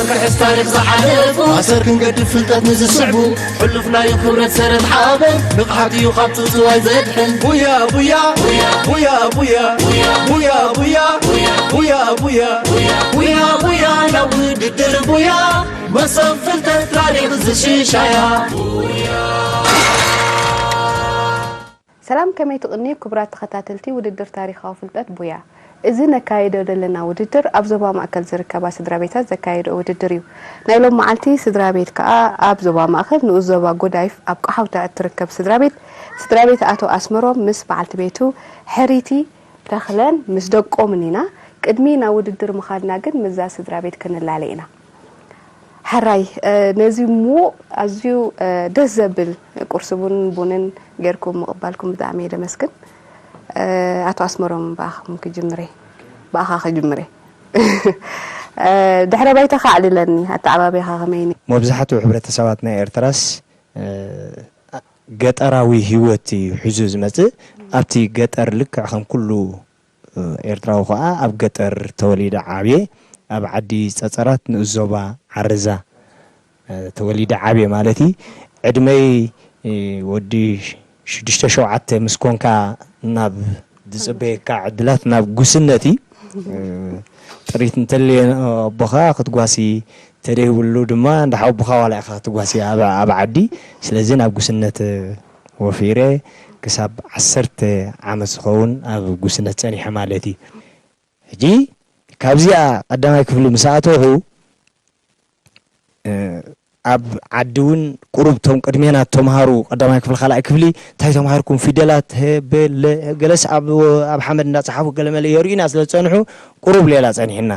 ክሕስ ታሪኽ ዝሓለፉ ኣሰር ክንገድፍ ፍልጠት ንዝስዕቡ ሕሉፍ ናይ ክብረት ሰረት ሓበን ንቕሓት እዩ ካብ ጽውጽዋይ ዘድሕን። ቡያ ቡያ ቡያ ቡያ ቡያ ቡያ ቡያ ቡያ ቡያ ቡያ ቡያ ናብ ውድድር ቡያ መሰብ ፍልጠት ታሪኽ ዝሽሻያ። ሰላም፣ ከመይ ትቕንዩ ክቡራት ተኸታተልቲ ውድድር ታሪኻዊ ፍልጠት ቡያ። እዚ ነካይዶ ዘለና ውድድር ኣብ ዞባ ማእከል ዝርከባ ስድራ ቤታት ዘካየድኦ ውድድር እዩ። ናይ ሎም መዓልቲ ስድራ ቤት ከኣ ኣብ ዞባ ማእከል ንኡስ ዞባ ጎዳይፍ ኣብ ቀሓውታ እትርከብ ስድራ ቤት፣ ስድራ ቤት ኣቶ ኣስመሮም ምስ በዓልቲ ቤቱ ሕሪቲ ተኽለን ምስ ደቆምን ኢና። ቅድሚ ናብ ውድድር ምኻድና ግን ምስዛ ስድራ ቤት ክንላለ ኢና። ሕራይ ነዚ ምዉቕ ኣዝዩ ደስ ዘብል ቁርሲ ቡን ቡንን ጌርኩም ምቕባልኩም ብጣዕሚ እየ ደመስግን። ኣቶ ኣስመሮም ብኣኻኹም ክጅምር እየ። ብኣኻ ክጅምር እየ። ድሕረ ባይታኻ ኣዕልለኒ፣ ኣተዓባብያኻ ከመይ ነይሩ? መብዛሕትኡ ሕብረተሰባት ናይ ኤርትራስ ገጠራዊ ህይወት እዩ ሒዙ ዝመጽእ። ኣብቲ ገጠር ልክዕ ከም ኩሉ ኤርትራዊ ከኣ ኣብ ገጠር ተወሊደ ዓብየ። ኣብ ዓዲ ጸጸራት ንኡስ ዞባ ዓረዛ ተወሊደ ዓብየ ማለት እዩ። ዕድመይ ወዲ ሽዱሽተ ሸውዓተ ምስ ኮንካ ናብ ዝጽበየካ ዕድላት ናብ ጉስነት እዩ። ጥሪት እንተልየ ኣቦኻ ክትጓሲ ተደይብሉ ድማ እንዳ ሓወቦኻ ዋላ ኢኻ ክትጓሲ ኣብ ዓዲ። ስለዚ ናብ ጉስነት ወፊረ ክሳብ ዓሰርተ ዓመት ዝኸውን ኣብ ጉስነት ጸኒሐ ማለት እዩ። ሕጂ ካብዚኣ ቀዳማይ ክፍሊ ምስ ኣተኹ ኣብ ዓዲ እውን ቁሩብ እቶም ቅድሜና ተምሃሩ ቀዳማይ ክፍሊ ካልኣይ ክፍሊ እንታይ ተማሂርኩም ፊደላት ገለስ ኣብ ሓመድ እንዳፀሓፉ ገለመለ የርእዩና ስለ ዝፀንሑ ቁሩብ ሌላ ፀኒሕና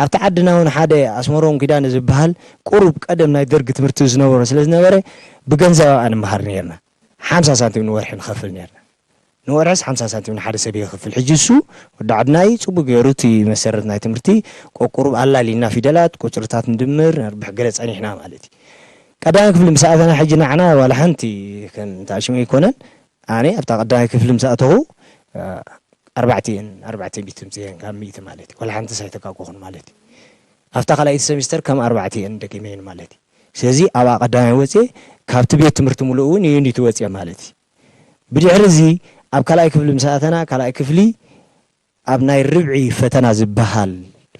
ኣብቲ ዓድና እውን ሓደ ኣስመሮም ኪዳነ ዝበሃል ቁሩብ ቀደም ናይ ደርጊ ትምህርቲ ዝነበሮ ስለ ዝነበረ ብገንዘብ ኣብኣ ንምሃር ነርና ሓምሳ ሳንቲም ንወርሒ ንኸፍል ነርና ንወርሕስ ሓምሳ ሳንቲም ንሓደ ሰብ የኽፍል። ሕጂ እሱ ወዲ ዓድና እዩ፣ ጽቡቕ ገይሩ እቲ መሰረት ናይ ትምህርቲ ቆቁሩብ ኣላሊና ፊደላት፣ ቁጽርታት ንድምር፣ ነርብሕ ገለ ጸኒሕና ማለት እዩ። ቀዳማይ ክፍሊ ምስ ኣተና ሕጂ ንዓና ዋላ ሓንቲ ከም ተኣሽመ ኣይኮነን። ኣነ ኣብታ ቀዳማይ ክፍሊ ምስ ኣተኹ ኣርባዕቲኤን ኣርባዕተ ሚእቲ ምጽኤን ካብ ሚእቲ ማለት እዩ። ዋላ ሓንቲስ ኣይተካኮኹን ማለት እዩ። ኣብታ ካልኣይቲ ሰሚስተር ከም ኣርባዕቲኤን ደጊመየን ማለት እዩ። ስለዚ ኣብኣ ቀዳማይ ወጽየ ካብቲ ቤት ትምህርቲ ሙሉእ እውን ዩኒት ወጽየ ማለት እዩ። ብድሕሪ እዚ ኣብ ካልኣይ ክፍሊ ምስ ኣተና ካልኣይ ክፍሊ ኣብ ናይ ርብዒ ፈተና ዝበሃል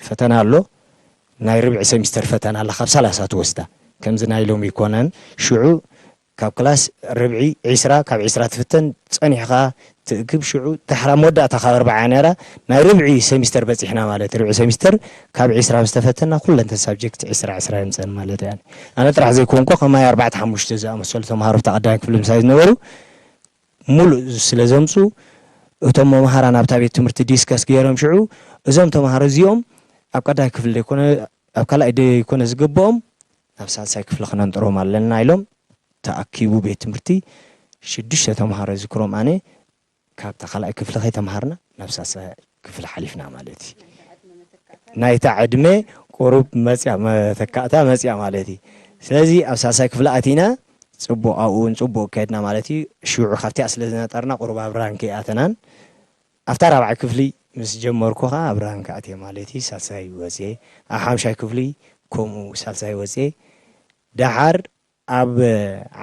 ፈተና ኣሎ። ናይ ርብዒ ሰሚስተር ፈተና ኣላ ካብ ሰላሳ ትወስዳ ከምዚ ናይ ሎሚ ኣይኮነን። ሽዑ ካብ ክላስ ርብዒ ዒስራ ካብ ዒስራ ትፍተን ጸኒሕኻ ትእክብ ሽዑ ዳሕራ መወዳእታ ካብ ኣርብዓ እያ ነይራ ናይ ርብዒ ሰሚስተር በጺሕና ማለት ርብዒ ሰሚስተር ካብ ዒስራ ምስ ተፈተና ኩለን ተን ሳብጀክት ዒስራ ዒስራ የምጸን ማለት እያ ኣነ ጥራሕ ዘይኮንኩ ከማይ ኣርባዕተ ሓሙሽተ ዝኣመሰሉ ተምሃሮ ኣብታ ቀዳማይ ክፍሊ ምሳይ ዝነበሩ ሙሉእ ስለ ዘምፁ እቶም መምሃራን ኣብታ ቤት ትምህርቲ ዲስከስ ገይሮም ሽዑ እዞም ተምሃሮ እዚኦም ኣብ ቀዳማይ ክፍሊ ዘይኮነ ኣብ ካልኣይ ዘይኮነ ዝግብኦም ናብ ሳልሳይ ክፍሊ ክነንጥሮም ኣለና ኢሎም ተኣኪቡ ቤት ትምህርቲ ሽዱሽተ ተምሃሮ ዝክሮም ኣነ ካብታ ካልኣይ ክፍሊ ከይተምሃርና ናብ ሳልሳይ ክፍሊ ሓሊፍና ማለት እዩ ናይታ ዕድመ ቁሩብ መፅያ መተካእታ መፅያ ማለት እዩ ስለዚ ኣብ ሳልሳይ ክፍሊ ኣቲና ፅቡቕ ኣብኡ እውን ፅቡቕ ከድና ማለት እዩ ሽዑ ካብቲኣ ስለ ዝነጠርና ቁሩብ ኣብ ራንክ ኣተናን ኣብታ ራብዓይ ክፍሊ ምስ ጀመርኩ ከዓ ኣብ ራንክ ኣትየ ማለት እዩ ሳልሳይ ወፅየ ኣብ ሓምሻይ ክፍሊ ከምኡ ሳልሳይ ወፅየ ደሓር ኣብ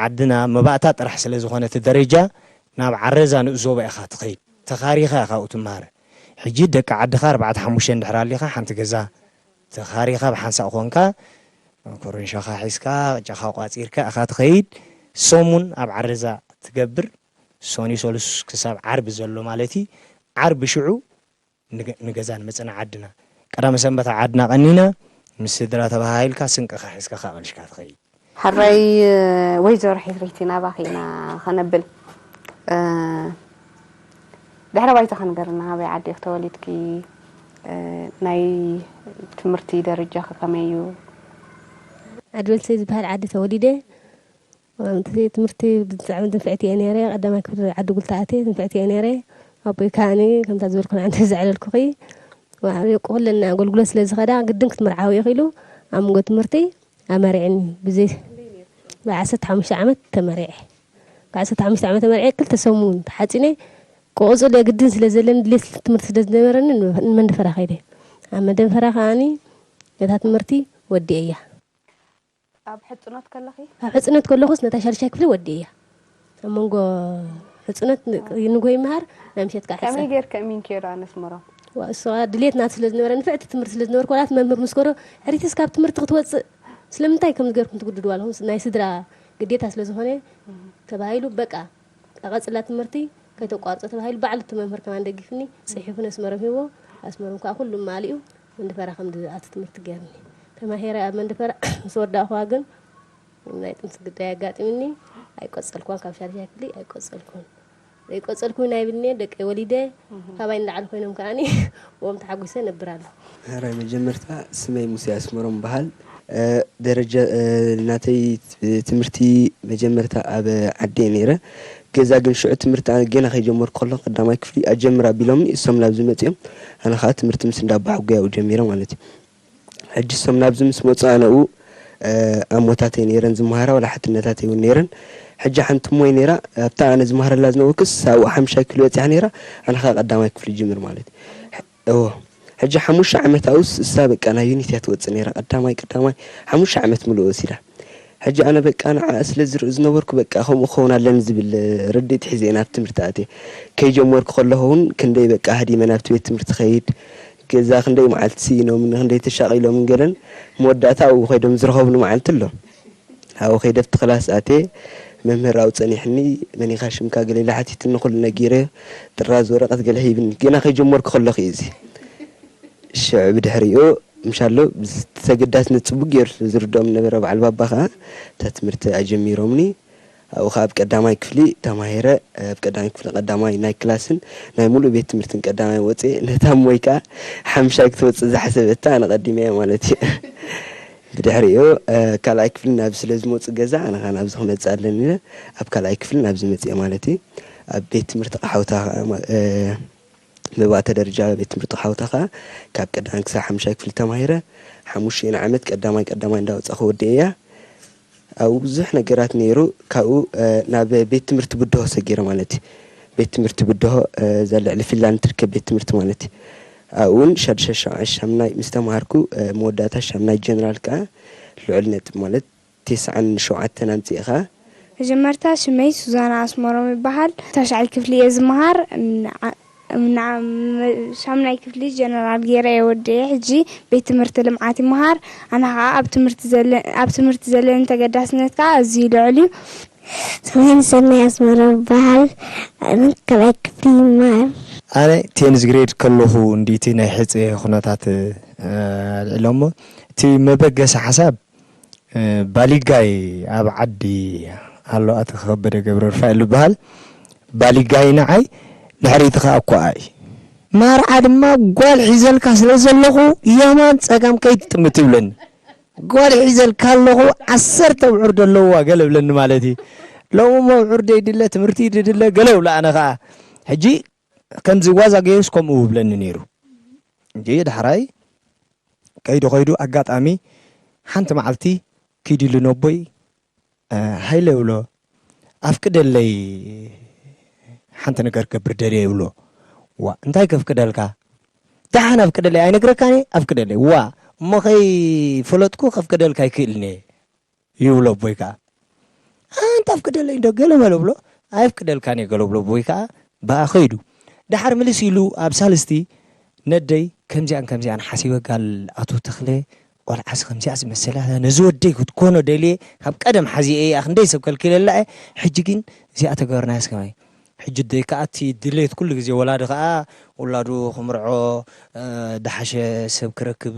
ዓድና መባእታ ጥራሕ ስለ ዝኾነ እቲ ደረጃ ናብ ዓረዛ ንኡስ ዞባ ኢኻ ትኸይድ ተኻሪኻ ኢኻ ኣብኡ ትመሃር ሕጂ ደቂ ዓድኻ ኣርባዕተ ሓሙሽተ እንድሕር ኣሊኻ ሓንቲ ገዛ ተኻሪኻ ብሓንሳእ ኮንካ ኮረንሾኻ ሒዝካ ቅጫኻ ቋፂርካ ኢኻ ትኸይድ ሰሙን ኣብ ዓረዛ ትገብር ሰኑይ ሰሉስ ክሳብ ዓርቢ ዘሎ ማለት እዩ ዓርቢ ሽዑ ንገዛ ንመፅና ዓድና ቀዳመ ሰንበት ኣብ ዓድና ቀኒና ምስ ስድራ ተባሃሂልካ ስንቅኻ ሒዝካ ካቐንሽካ ትኸይድ። ሕራይ ወይዘሮ ሒሪቲ ናባኺ ኢና ኸነብል ድሕረ ባይታ ኸንገርና ኣበይ ዓዲ ኢኺ ተወሊድኪ ናይ ትምህርቲ ደረጃኺ ከመይ እዩ? ዓዲ በልሰይ ዝበሃል ዓዲ ተወሊደ እቲ ትምህርቲ ብጣዕሚ ትንፍዕቲ እየ ነይረ ቀዳማይ ክፍሊ ዓዲ ጉልታ ኣትየ ትንፍዕቲ እየ ነይረ ኣቦይ ከዓኒ ከምታ ዝበልኩ ንዓንቲ ዘዕለልኩኺ ኩለን ኣገልግሎት ስለ ዝኸዳ ግድን ክትምርዓዊ ኢኺ ኢሉ ኣብ መንጎ ትምህርቲ ኣመሪዕኒ ብዘይ ብ ዓሰርተ ሓሙሽተ ዓመት ተመሪዐ ካብ ዓሰርተ ሓሙሽተ ዓመት ተመሪዐ ክልተ ሰሙን ተሓፂነ ክቕፅል እየ ግድን ስለ ዘለኒ ድሌት ትምህርቲ ስለ ዝነበረኒ ንመንደፈራ ከይደ ኣብ መደንፈራ ከዓኒ ነታ ትምህርቲ ወዲኤያ። ኣብ ሕፅኖት ከለኺ ኣብ ሕፅነት ከለኹስ ነታ ሻድሻይ ክፍሊ ወዲኤያ። ኣብ መንጎ ሕፅነት ንጎ ይምሃር፣ ናይ ምሸት ከዓ ሕፀን። ከመይ ጌርኪ እሚንኪዮ ደኣ ነስመሮም? ዋ፣ እሷ ድሌት ናት ስለ ዝነበረ፣ ንፍዕቲ ትምህርቲ ስለ ዝነበርኩ፣ ዋላ እቲ መምህር ምስ ከዶ፣ ሕሪትስ ካብ ትምህርቲ ክትወፅእ ስለምንታይ ከምዚ ገርኩም ትጉድድዋ ኣለኹም? ናይ ስድራ ግዴታ ስለ ዝኾነ ተባሂሉ፣ በቃ ቀፅላ ትምህርቲ ከይተቋርፀ ተባሂሉ፣ ባዕሉ እቲ መምህር ከማን ደጊፍኒ፣ ፅሒፉ ነስመሮም ሂቦ። ኣስመሮም ከዓ ኩሉ ማሊኡ መንደፈራ ከም ዝኣቱ ትምህርቲ ገይርኒ። ተማሂረ ኣብ መንደፈራ ምስ ወዳእኹዋ ግን ናይ ጥንሲ ግዳይ ኣጋጢምኒ። ኣይቆፀልኩዋን፣ ካብ ሻድሻይ ክፍሊ ኣይቆፀልኩን። ዘይቆፀልኩ ናይ ብልኔ ደቀይ ወሊደ ካባይ ንላዕሊ ኮይኖም ከዓኒ ብኦም ተሓጒሰ ነብር ኣለኹ። ሕራይ መጀመርታ ስመይ ሙሴ ኣስመሮም በሃል። ደረጃ ናተይ ትምህርቲ መጀመርታ ኣብ ዓዲ እየ ነይረ። ገዛ ግን ሽዑ ትምህርቲ ኣነ ገና ከይጀመርኩ ከለኹ ቀዳማይ ክፍሊ ኣጀምር ኣቢሎምኒ እሶም ናብዚ መፂኦም ኣነ ከዓ ትምህርቲ ምስ እንዳባሕጉ ያው ጀሚረ ማለት እዩ። ሕጂ እሶም ናብዚ ምስ መፁ ኣነ ኡ ኣሞታተይ ነይረን ዝመሃራ ዋላ ሓትነታተይ እውን ነይረን። ሕጂ ሓንቲ እሞይ ነይራ ኣብታ ኣነ ዝመሃረላ ዝነበርኩስ ኣብኡ ሓምሻይ ክፍሊ በፂሓ ነይራ ኣነ ከዓ ቀዳማይ ክፍሊ ጅምር ማለት እዩ። እዎ ሕጂ ሓሙሽተ ዓመት ኣውስ እሳ በቃ ናይ ዩኒት እያ ትወፅእ ነይራ ቀዳማይ ቀዳማይ ሓሙሽተ ዓመት ምሉእ ወሲዳ። ሕጂ ኣነ በቃ ንዓኣ ስለ ዝርኢ ዝነበርኩ በቃ ከምኡ ክኸውን ኣለኒ ዝብል ርድኢት ሒዘ እየ ናብ ትምህርቲ ኣትየ። ከይጀመርኩ ከለኹ እውን ክንደይ በቃ ሃዲመ ናብቲ ቤት ትምህርቲ ከይድ ገዛ ክንደይ መዓልቲ ስኢኖምን ክንደይ ተሻቒሎምን ገለን መወዳእታ ኣብኡ ከይዶም ዝረኸቡኒ መዓልቲ ኣሎ። ኣብኡ ከይደ ኣብቲ ክላስ ኣትየ መምህር ኣብኡ ጸኒሕኒ መን ኢኻ ሽምካ ገለ ኢላ ሓቲትኒ ኩሉ ነጊረዮ ጥራዝ ወረቐት ገለ ሂብኒ ገና ከይጀመርኩ ከለኹ እዩ እዚ ሽዑ ብድሕሪኡ ምሻሎ ተገዳስነት ጽቡቅ ገይሩ ስለ ዝርድኦም ነበረ በዓል ባባ ከኣ እታ ትምህርቲ ኣጀሚሮምኒ ኣብኡ ከኣ ኣብ ቀዳማይ ክፍሊ ተማሂረ ኣብ ቀዳማይ ክፍሊ ቀዳማይ ናይ ክላስን ናይ ሙሉእ ቤት ትምህርትን ቀዳማይ ወፅየ ነታ እሞይ ከኣ ሓምሻይ ክትወፅእ ዝሓሰበታ ኣነ ቀዲመያ ማለት እዩ ብድሕሪኡ ካልኣይ ክፍሊ ናብ ስለ ዝመፁ ገዛ ኣነ ከኣ ናብዚ ክመፅእ ኣለኒ ኢለ ኣብ ካልኣይ ክፍሊ ናብዚ መፅየ ማለት እዩ ኣብ ቤት ትምህርቲ ቃሓውታ መባእተ ደረጃ ቤት ትምህርቲ ሓውታ ከኣ ካብ ቀዳማይ ክሳብ ሓሙሻይ ክፍሊ ተማሂረ ሓሙሽተ ዓመት ቀዳማይ ቀዳማይ እንዳወፃእኩ ወዲኤያ ኣብኡ ብዙሕ ነገራት ነይሩ ካብኡ ናብ ቤት ትምህርቲ ብድሆ ሰጊረ ማለት እዩ ቤት ትምህርቲ ብድሆ እዛ ልዕሊ ፊንላንድ ትርከብ ቤት ትምህርቲ ማለት እዩ ኣብኡ እውን ሻድሻይ ሻምናይ ምስ ተማሃርኩ መወዳእታ ሻምናይ ጀነራል ከኣ ልዑል ነጥብ ማለት ተስዓን ሸውዓተን ኣምጺእኻ? መጀመርታ ሽመይ ሱዛና ኣስመሮም ይበሃል። ታሽዓይ ክፍሊ እየ ዝመሃር። ሻምናይ ክፍሊ ጀነራል ገይረ እየ ወዲኤ። ሕጂ ቤት ትምህርቲ ልምዓት ይመሃር። ኣነ ከዓ ኣብ ትምህርቲ ዘለኒ ተገዳስነት ከዓ ኣዝዩ ልዑል እዩ። ስመይ ንሰናይ ኣስመሮም ይበሃል። ኣነ ካልኣይ ክፍሊ ይመሃር። ኣነ ቴንዝ ግሬድ ከለኹ እንድዩ እቲ ናይ ሕፀ ኩነታት ኣልዒሎሞ። እቲ መበገሲ ሓሳብ ባሊጋይ ኣብ ዓዲ ኣሎ ኣቶ ከበደ ገብረሩፋኤል ዝበሃል ባሊጋይ ንዓይ ድሕሪትኻ እኮ ኣይ ማርዓ ድማ ጓል ሒዘልካ ስለ ዘለኹ የማን ፀጋም ከይትጥምት ይብለኒ ጓል ሒዘልካ ኣለኹ ዓሰርተ ብዑር ደለውዋ ገለ ብለኒ ማለት እዩ ሎሚ መብዑር ደይድለ ትምህርቲ ድድለ ገለ ብሎ ኣነ ከዓ ሕጂ ከምዚ ዋዛ ገይሩስ ከምኡ ብለኒ ነይሩ እንጂ ዳሕራይ ከይዱ ከይዱ ኣጋጣሚ ሓንቲ መዓልቲ ኪድ ኢሉ ነቦይ ሃይለ ይብሎ ኣፍቅደለይ ሓንቲ ነገር ክገብር ደልየ ይብሎ ዋ እንታይ ከፍቅደልካ ደሓን ኣፍቅደለይ ኣይነግረካን እየ ኣፍቅደለይ ዋ እሞ ከይፈለጥኩ ከፍቅደልካ ኣይክእልን እየ ይብሎ ኣቦይ ከዓ ኣንታ ኣፍቅደለይ እንዶ ገለ በሎ ብሎ ኣየፍቅደልካን እየ ገለ ብሎ ኣቦይ ከዓ ብኣ ከይዱ ደሓር ምልስ ኢሉ ኣብ ሳልስቲ ነደይ ከምዚኣን ከምዚኣን ሓሲበ ጋል ኣቶ ተኽለ ቆልዓስ ከምዚኣ ዝመሰላ ነዚ ወደይ ክትኮኖ ደልየ ካብ ቀደም ሓዚኤ እያ ክንደይ ሰብ ከልኪለላ እየ ሕጂ ግን እዚኣ ተገበርናያስ ከማይ ሕጂ ደይ ከዓ እቲ ድሌት ኩሉ ግዜ ወላዲ ከዓ ውላዱ ክምርዖ ዝሓሸ ሰብ ክረክብ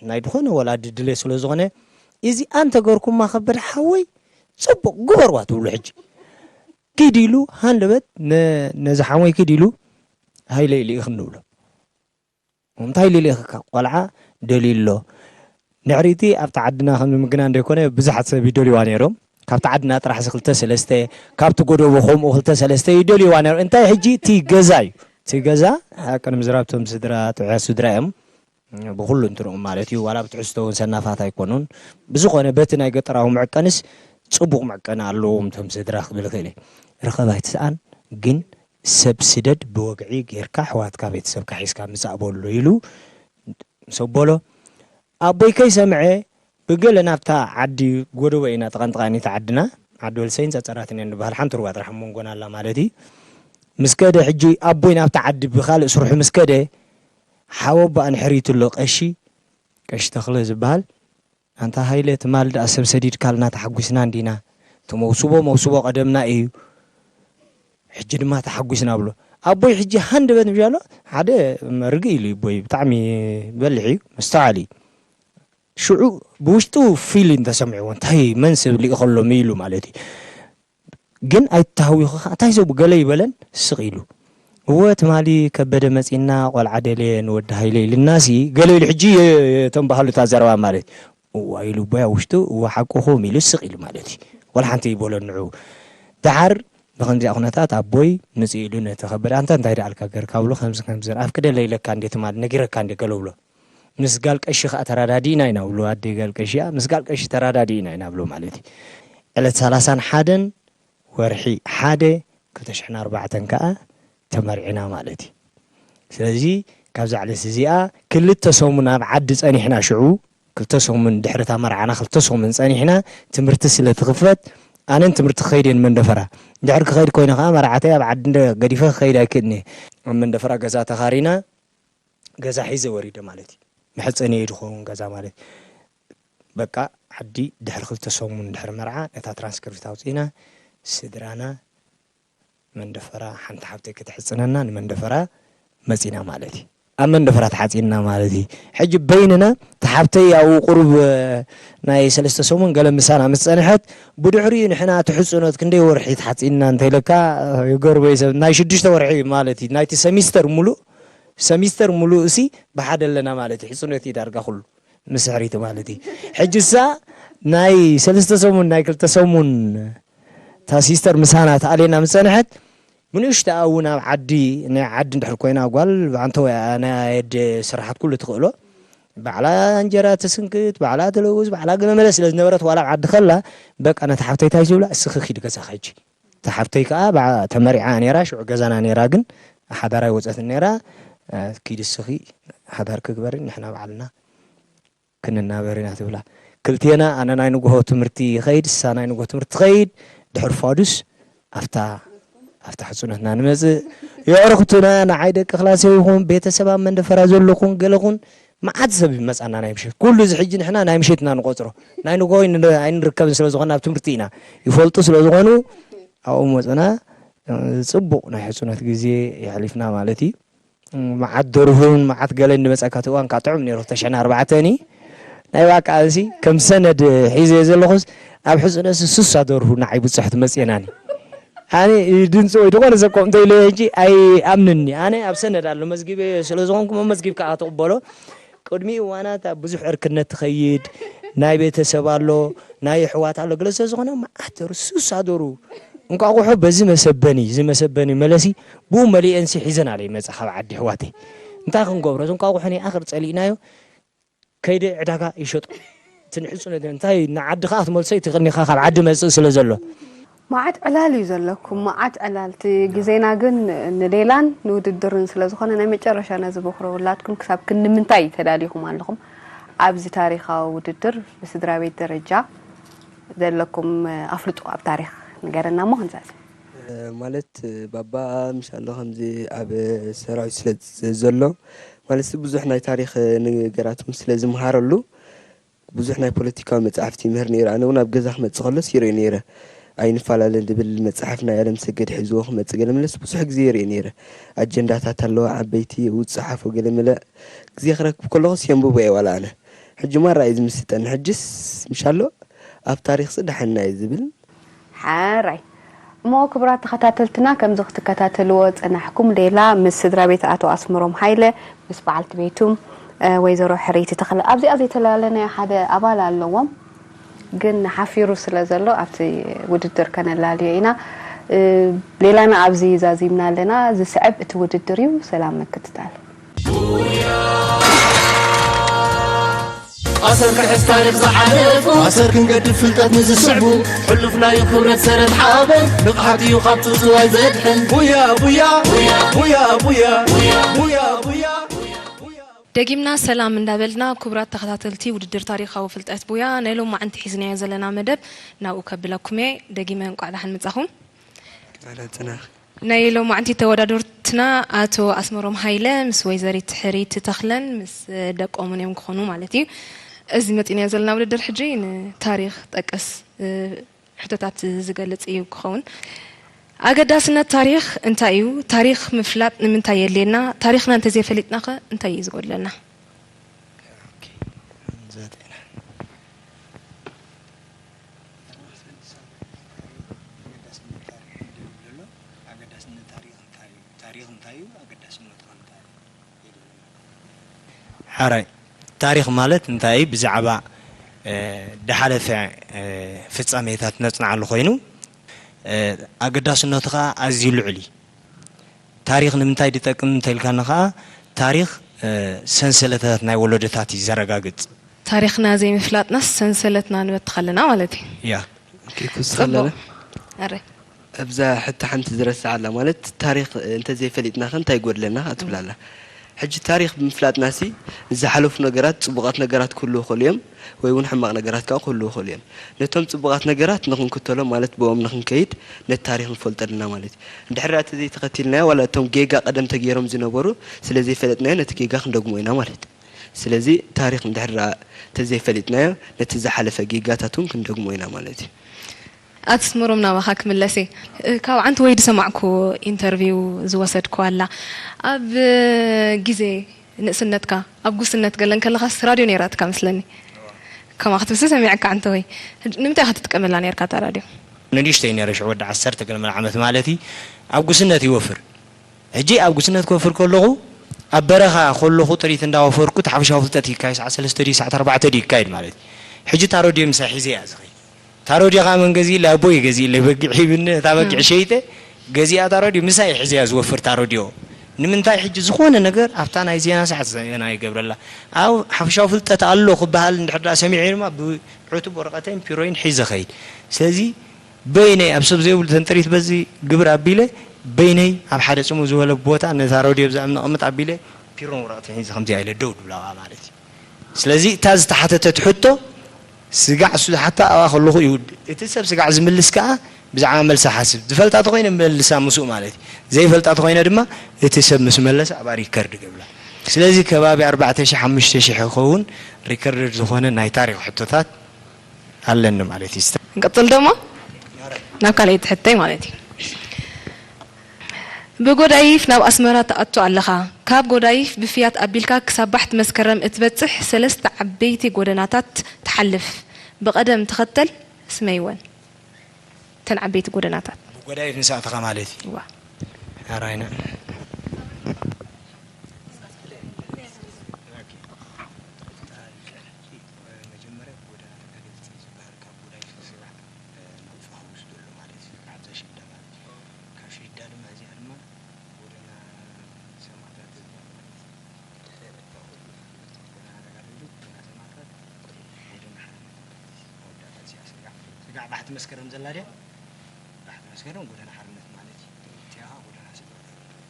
ናይ ዝኾነ ወላዲ ድሌት ስለ ዝኾነ እዚኣ እንተገርኩማ ከበደ ሓወይ ፅቡቕ ግበርዋ ትብሉ ሕጂ ኪድ ኢሉ ሃንደበት ነዚ ሓሞይ ኪድ ኢሉ ሃይለ ኢሉ ኢኽን ንብሎ እንታይ ኢሉ ኢሉ ኢኽካ ቆልዓ ደልዩ ኣሎ ንዕሪቲ ኣብቲ ዓድና ከም ምግና እንደይኮነ ብዙሓት ሰብ ይደልዩዋ ነይሮም ካብቲ ዓድና ጥራሕ ዚ ክልተ ሰለስተ ካብቲ ጎደቦ ከምኡ ክልተ ሰለስተ ይደልዩዋ ነይሮም እንታይ ሕጂ እቲ ገዛ እዩ እቲ ገዛ ሓቂ ንምዝራብ እቶም ስድራ ጥዑያት ስድራ እዮም ብኹሉ እንትንኦም ማለት እዩ ዋላ ብትሕዝቶ እውን ሰናፋት ኣይኮኑን ብዝኾነ በቲ ናይ ገጠራዊ መዕቀንስ ፅቡቕ መዕቀኒ ኣለዎም እቶም ስድራ ክብል ይኽእል እየ ርኸብ ኣይትስኣን ግን ሰብ ስደድ ብወግዒ ጌርካ ኣሕዋትካ ቤተሰብካ ሒዝካ ምጻእ በሎ ኢሉ ምስ ኣበሎ ኣቦይ ከይሰምዐ ብገለ ናብታ ዓዲ ጎደቦ ኢና ጠቐንጥቓ ነቲ ዓድና። ዓዲ ወልሰይን ጸጸራትን እየን ዝበሃል። ሓንቲ ሩባ ጥራሕ ኣብ መንጎና ኣላ ማለት እዩ። ምስ ከደ ሕጂ ኣቦይ ናብታ ዓዲ ብኻልእ ስርሑ ምስ ከደ፣ ሓወቦኣ ንሕሪቱ ኣሎ ቀሺ፣ ቀሺ ተኽለ ዝበሃል። ኣንታ ሃይለ፣ ትማል ደኣ ሰብ ሰዲድካልና ተሓጒስና እንዲና። እቲ መውስቦ፣ መውስቦ ቀደምና እዩ። ሕጂ ድማ ተሓጒስና ብሎ። ኣቦይ ሕጂ ሃንደበት ምሻሎ፣ ሓደ ርግእ ኢሉ እዩ ኣቦይ፣ ብጣዕሚ በሊሕ እዩ፣ መስተውዓሊ እዩ። ሽዑ ብውሽጡ ፊሊን ተሰሚዕዎ፣ እንታይ መን ሰብ ልኢኸሎም ኢሉ ማለት እዩ። ግን ኣይተሃዊኹ ኸዓ፣ እንታይ ሰብ ገለ ይበለን፣ ስቕ ኢሉ። እወ፣ ትማሊ ከበደ መጺና፣ ቆልዓ ደልየ ንወዲ ሃይለ ኢልናሲ፣ ገለ ኢሉ ሕጂ የ-፣ የ-፣ የተንባሃሉ እታ ዘረባ ማለት እዩ። እዋ ኢሉ ኣቦይ ኣብ ውሽጡ፣ እወ፣ ሓቅኹም ኢሉ ስቕ ኢሉ ማለት እዩ። ወላ ሓንቲ ይበሎን ንዑ። ደሓር ብኸምዚኣ ኩነታት ኣቦይ ምጽእ ኢሉ ነቲ ከበደ፣ ኣንታ እንታይ ደኣልካ ገርካ ብሎ፣ ከምዚ ከምዚ ኣፍቅደለይ ኢለካ እንዴ ትማሊ፣ ነጊረካ እንዴ ገለ ብሎ። ምስ ጋል ቀሺ ኸኣ ተረዳዲእና ኢና ብሎ፣ ኣደ ጋል ቀሺ እያ፣ ምስ ጋል ቀሺ ተረዳዲእና ኢና ብሎ ማለት እዩ። ዕለት ሰላሳን ሓደን ወርሒ ሓደ ክልተ ሽሕን ኣርባዕተን ከኣ ተመርዒና ማለት እዩ። ስለዚ ካብዛ ዕለት እዚኣ ክልተ ሰሙን ኣብ ዓዲ ጸኒሕና፣ ሽዑ ክልተ ሰሙን ድሕሪ እታ መርዓና ክልተ ሰሙን ጸኒሕና፣ ትምህርቲ ስለ ትኽፈት፣ ኣነን ትምህርቲ ክኸይድ እየ ንመንደፈራ። እንድሕር ክኸይድ ኮይነ ከኣ መርዓተይ ኣብ ዓዲ እንደ ገዲፈ ክኸይድ ኣይክእልን እየ። ኣብ መንደፈራ ገዛ ተኻሪና፣ ገዛ ሒዘ ወሪደ ማለት እዩ። መሕጸኒ እዩ ድኸውን ገዛ ማለት። በቃ ዓዲ ድሕሪ ክልተ ሰሙን ድሕሪ መርዓ ነታ ትራንስክሪፕት ኣውጺእና፣ ስድራና መንደፈራ፣ ሓንቲ ሓብተይ ከተሕጽነና ንመንደፈራ መጺና ማለት እዩ። ኣብ መንደፈራ ተሓጺንና ማለት እዩ። ሕጂ በይንና፣ እታ ሓብተይ ኣብኡ ቁሩብ፣ እ፣ ናይ ሰለስተ ሰሙን ገለ ምሳና ምስ ጸንሐት፣ ብድሕሪኡ ንሕና እቲ ሕጽኖት ክንደይ ወርሒ ተሓጺንና እንተኢለካ፣ እ፣ ይገርሞ እዩ ሰብ። ናይ ሽዱሽተ ወርሒ ማለት እዩ። ናይቲ ሰሚስተር ሙሉእ፣ ሰሚስተር ሙሉእ እሲ ብሓደ ኣለና ማለት እዩ። ሕጽኖት እዩ ዳርጋ ኩሉ። ምስ ሕሪቲ ማለት እዩ። ሕጂ እሳ ናይ ሰለስተ ሰሙን፣ ናይ ክልተ ሰሙን እታ ሲስተር ምሳና ተኣልየና ምስ ጸንሐት፣ ብንእሽተኣ እውን ኣብ ዓዲ፣ ናይ ዓዲ እንድሕር ኮይና ጓል፣ ብዓንተ ወይ ናይ ኣየድ ስራሓት ኩሉ ትኽእሎ፣ ባዕላ እንጀራ ትስንክት፣ ባዕላ ትለውዝ፣ ባዕላ ገለ መለ ስለ ዝነበረት፣ ዋላ ኣብ ዓዲ ከላ፣ በቃ ነታ ሓብተይ እንታይ ዝብላ፣ "እስኺ ኪዲ ገዛኻ ሕጂ። እታ ሓብተይ ከኣ ብዓ-፣ ተመሪዓ ነይራ፣ ሽዑ ገዛና ነይራ፣ ግን ሓዳር ኣይወጸትን ነይራ። እ፣ ኪዲ እስኺ ሓዳርኪ ግበሪ፣ ንሕና ባዕልና ክንናበር ኢና" ትብላ። ክልቴና፣ ኣነ ናይ ንግሆ ትምህርቲ ይኸይድ፣ እሳ ናይ ንግሆ ትምህርቲ ትኸይድ። ድሕሪ ፋዱስ ኣብታ፣ ኣብታ ሕጹነትና ንመጽእ። የዕሩኽትና፣ ንዓይ ደቂ ክላሰይ ይኹን ቤተሰብ ኣብ መንደፈራ ዘለኹን ገለኹን መዓት ሰብ ይመጻና ናይ ምሸት። ኩሉ እዚ ሕጂ ንሕና ናይ ምሸት ኢና ንቆጽሮ። ናይ ንግሆ ኣይን-፣ ኣይንርከብን ስለ ዝኾነ ኣብ ትምህርቲ ኢና። ይፈልጡ ስለ ዝኾኑ ኣብኡ መጽና፣ ጽቡቕ ናይ ሕጹነት ግዜ የሕሊፍና ማለት እዩ። መዓት ደርሁን መዓት ገለን ንመጸካ እቲ እዋን ካብ ጥዑም ነይሩ፣ ክልተ ሽሕን ኣርባዕተን እዩ። ናይ ባቃ እዚ ከም ሰነድ ሒዘ ዘለኹስ ኣብ ሕጹነሲ ሱሳ ደርሁ ንዓይ ብጽሕቲ መጽኤናኒ። ኣነ ድምፂ ወይ ዝኾነ ሰብ ከምኡ እንተኢለ ሕጂ ኣይኣምንኒ። ኣነ ኣብ ሰነድ ኣሎ መዝጊበ ስለ ዝኾንኩ መመዝጊብ ከዓ ትቕበሎ። ቅድሚ እዋናት ኣብ ብዙሕ ዕርክነት ትኸይድ፣ ናይ ቤተሰብ ኣሎ፣ ናይ ኣሕዋት ኣሎ፣ ገለ ስለ ዝኾነ መዓት ደርሁ ሱሳ ደርሁ እንቋቑሖ በዚ መሰበኒ፣ እዚ መሰበኒ መለሲ ብኡ መሊኤንሲ ሒዘን ኣለ ይመጻ ካብ ዓዲ ኣሕዋተይ። እንታይ ክንገብሮ? እዚ እንቋቑሖ ናይ ኣኽር ጸሊእናዮ ከይደ ዕዳጋ ይሸጦ። እቲ ንሕጹ ነገር እንታይ ንዓዲ ከኣ ትመልሶ ኣይትኽእልኒ ኢኻ ካብ ዓዲ መጽእ ስለ ዘሎ። መዓት ዕላል እዩ ዘለኩም፣ መዓት ዕላል። እቲ ግዜና ግን ንሌላን ንውድድርን ስለ ዝኾነ ናይ መጨረሻ ነዚ ቦኽረ ውላድኩም ክሳብ ክንዲ ምንታይ ተዳሊኹም ኣለኹም? ኣብዚ ታሪኻዊ ውድድር ብስድራ ቤት ደረጃ ዘለኩም ኣፍልጦ ኣብ ታሪኽ ንገረና እሞ ክንዛዘም። ማለት ባባ ምሻሎ ከምዚ ኣብ ሰራዊት ስለ ዘሎ ማለት ብዙሕ ናይ ታሪኽ ነገራት እውን ስለ ዝምሃረሉ ብዙሕ ናይ ፖለቲካዊ መጻሕፍቲ ይምህር ነይረ። ኣነ እውን ኣብ ገዛ ክመጽእ ከሎስ ይርኢ ነይረ። ኣይንፈላለን ዝብል መጽሓፍ ናይ ኣለምሰገድ ሒዝዎ ክመጽእ ገለ መለስ ብዙሕ ግዜ ይርኢ ነይረ። ኣጀንዳታት ኣለዋ ዓበይቲ፣ እው ዝጸሓፎ ገለ መለ ግዜ ክረክብ ከለኹስ የንብቦ እየ ዋላ ኣነ። ሕጂ ማራ እዩ ዝምስጠኒ። ሕጅስ ምሻሎ ኣብ ታሪኽሲ ደሓንና እዩ ዝብል። ሓራይ። እሞ ክቡራት ተኸታተልትና፣ ከምዚ ክትከታተልዎ ዝጸናሕኩም ሌላ ምስ ስድራ ቤት ኣቶ ኣስመሮም ሃይለ፣ ምስ በዓልቲ ቤቱ፣ እ፣ ወይዘሮ ሕርይቲ ተኽለ። ኣብዚኣ ዘይተላለናዮ ሓደ ኣባል ኣለዎም፣ ግን ሓፊሩ ስለ ዘሎ ኣብቲ ውድድር ከነላልዮ ኢና። እ፣ ሌላና ኣብዚ ዛዚምና ኣለና። ዝስዕብ እቲ ውድድር እዩ። ሰላም ምክትታል። ኣሰር ክሕዝ ታሪኽ ዝሓለፉ፣ ኣሰር ክንገድፍ ፍልጠት ንዝስዕቡ፣ ሕሉፍ ናይ ክብረት ሰረት ሓበን፣ ንቕሓት እዩ ካብቱ ዝዋይ ዘድሕን። ቡያ፣ ቡያ፣ ቡያ፣ ቡያ፣ ቡያ፣ ቡያ፣ ቡያ፣ ቡያ። ደጊምና ሰላም እንዳበልና፣ ክቡራት ተኸታተልቲ ውድድር ታሪኻዊ ፍልጠት ቡያ፣ ናይ ሎማዓንቲ ሒዝናዮ ዘለና መደብ ናብኡ ከብለኩም እየ። ደጊመ እንቋዕ ደሓን መጻኹም። ናይ ሎማዓንቲ ተወዳደርትና ኣቶ ኣስመሮም ሃይለ ምስ ወይዘሪት ሕሪት ተኽለን ምስ ደቆምን እዮም ክኾኑ ማለት እዩ። እዚ መጺናዮ ዘለና ውድድር ሕጂ ንታሪኽ ጠቀስ ሕቶታት ዝገልጽ እዩ ክኸውን። ኣገዳስነት ታሪኽ እንታይ እዩ? ታሪኽ ምፍላጥ ንምንታይ የድልየና? ታሪኽና እንተዘይፈሊጥናኸ እንታይ እዩ ዝጎድለና? ሓራይ ታሪኽ ማለት እንታይ እዩ? ብዛዕባ ድሓለፈ ፍጻሜታት ነጽንዓሉ ኮይኑ ኣገዳስነቱ ከዓ ኣዝዩ ልዑል እዩ። ታሪኽ ንምንታይ ድጠቅም እንተልካኒ ከዓ ታሪኽ ሰንሰለታት ናይ ወለዶታት እዩ ዘረጋግጽ። ታሪኽና ዘይምፍላጥናስ ሰንሰለትና ንበትኽ ኣለና ማለት እዩ። ያ ኪኩስ ኣለና። ኣረ እብዛ ሕቶ ሓንቲ ዝረስዓ ኣላ ማለት ታሪኽ እንተዘይፈሊጥና ከ እንታይ ይጎድለና ከ ትብል ኣላ። ሕጂ ታሪኽ ብምፍላጥና ሲ ዝሓለፉ ነገራት ጽቡቓት ነገራት ክህልዉ ይኽእሉ እዮም ወይ እውን ሕማቕ ነገራት ከዓ ክህልዉ ይኽእሉ እዮም። ነቶም ጽቡቓት ነገራት ንኽንክተሎም ማለት ብኦም ንኽንከይድ ነቲ ታሪኽ ንፈልጦ ኣለና ማለት እዩ። እንድሕር ደኣ ተዘይተኸቲልናዮ ዋላ እቶም ጌጋ ቀደም ተገይሮም ዝነበሩ ስለ ዘይፈለጥናዮ ነቲ ጌጋ ክንደግሞ ኢና ማለት እዩ። ስለዚ ታሪኽ እንድሕር ደኣ ተዘይፈሊጥናዮ ነቲ ዝሓለፈ ጌጋታት እውን ክንደግሞ ኢና ማለት እዩ። ኣስመሮም ናባኻ ክምለስ እየ። ካብ ዓንቲ ወይዲ ዝሰማዕኩዎ ኢንተርቪው ዝወሰድኩዋ ኣላ። ኣብ ግዜ ንእስነትካ ኣብ ጉስነት ገለ እንከለኻስ ራድዮ ነይራትካ መስለኒ። ከምኣ ክትብሲ ሰሚዐካ ዓንተወይ። ንምንታይ ኢኻ ትጥቀመላ ነይርካ እታ ራድዮ? ንእሽተይ ነይረ ሽዑ ወዲ ዓሰርተ ገለ ዓመት ማለት እዩ። ኣብ ጉስነት ይወፍር። ሕጂ ኣብ ጉስነት ክወፍር ከለኹ ኣብ በረኻ ከለኹ ጥሪት እንዳወፈርኩ እቲ ሓፈሻዊ ፍልጠት ይካየድ ሰዓት ሰለስተ ድዩ ሰዓት ኣርባዕተ ድዩ ይካየድ ማለት እዩ። ሕጂ እታ ረድዮ ምሳይ ሒዘ እያ ዝኸይድ። እታ ረድዮ ከዓ መን ገዚእላ ኣቦይ ገዚእለይ በጊዕ ሂብኒ እታ በጊዕ ሸይጠ ገዚኣ እታ ረድዮ ምሳይ ሒዘ እያ ዝወፍር እታ ረድዮ። ንምንታይ ሕጂ ዝኾነ ነገር ኣብታ ናይ ዜና ሰዓት ዜና ይገብረላ ኣብ ሓፈሻዊ ፍልጠት ኣሎ ክበሃል እንድሕር ደኣ ሰሚዐ ድማ ብዕቱብ ወረቐተይን ፒሮይን ሒዘ ኸይድ። ስለዚ በይነይ ኣብ ሰብ ዘይብሉ ተንጥሪት በዚ ግብር ኣቢለ በይነይ ኣብ ሓደ ጽምው ዝበለ ቦታ ነታ ረድዮ ብዛዕባ ነቐምጥ ኣቢለ ፒሮን ወረቐትን ሒዘ ከምዚኣ ኢለ ደው ድብላ ማለት እዩ። ስለዚ እታ ዝተሓተተት ሕቶ ስጋዕ እሱ ዝሓታ ኣብኣ ከለኹ ይውድእ። እቲ ሰብ ስጋዕ ዝምልስ ከኣ ብዛዕባ መልሲ ሓስብ። ዝፈልጣ ተኾይነ መልሳ ምስኡ ማለት እዩ። ዘይፈልጣ ተኾይነ ድማ እቲ ሰብ ምስ መለሰ ኣብኣ ሪከርድ ገብላ። ስለዚ ከባቢ ኣርባዕተ ሺሕ ሓሙሽተ ሺሕ ይኸውን ሪከርድድ ዝኾነ ናይ ታሪኽ ሕቶታት ኣለኒ ማለት እዩ። ንቀጽል ደሞ ናብ ካልኣይቲ ሕቶይ ማለት እዩ። ብጎዳይፍ ናብ ኣስመራ ትኣቱ ኣለኻ። ካብ ጎዳይፍ ብፍያት ኣቢልካ ክሳብ ባሕቲ መስከረም እትበጽሕ ሰለስተ ዓበይቲ ጎደናታት ትሓልፍ። ብቐደም ተኸተል ስመይወን እተን ዓበይቲ ጎደናታት። ብጎዳይፍ ምስ ኣተኻ ማለት እዩ። እዋ። ኣራይና። ስጋዕ ባሕቲ መስከረም ዘላ ድያ? ባሕቲ መስከረም ጎደና ሓርነት ማለት እዩ። እቲኣ ኸኣ ጎደና ስጋዕ።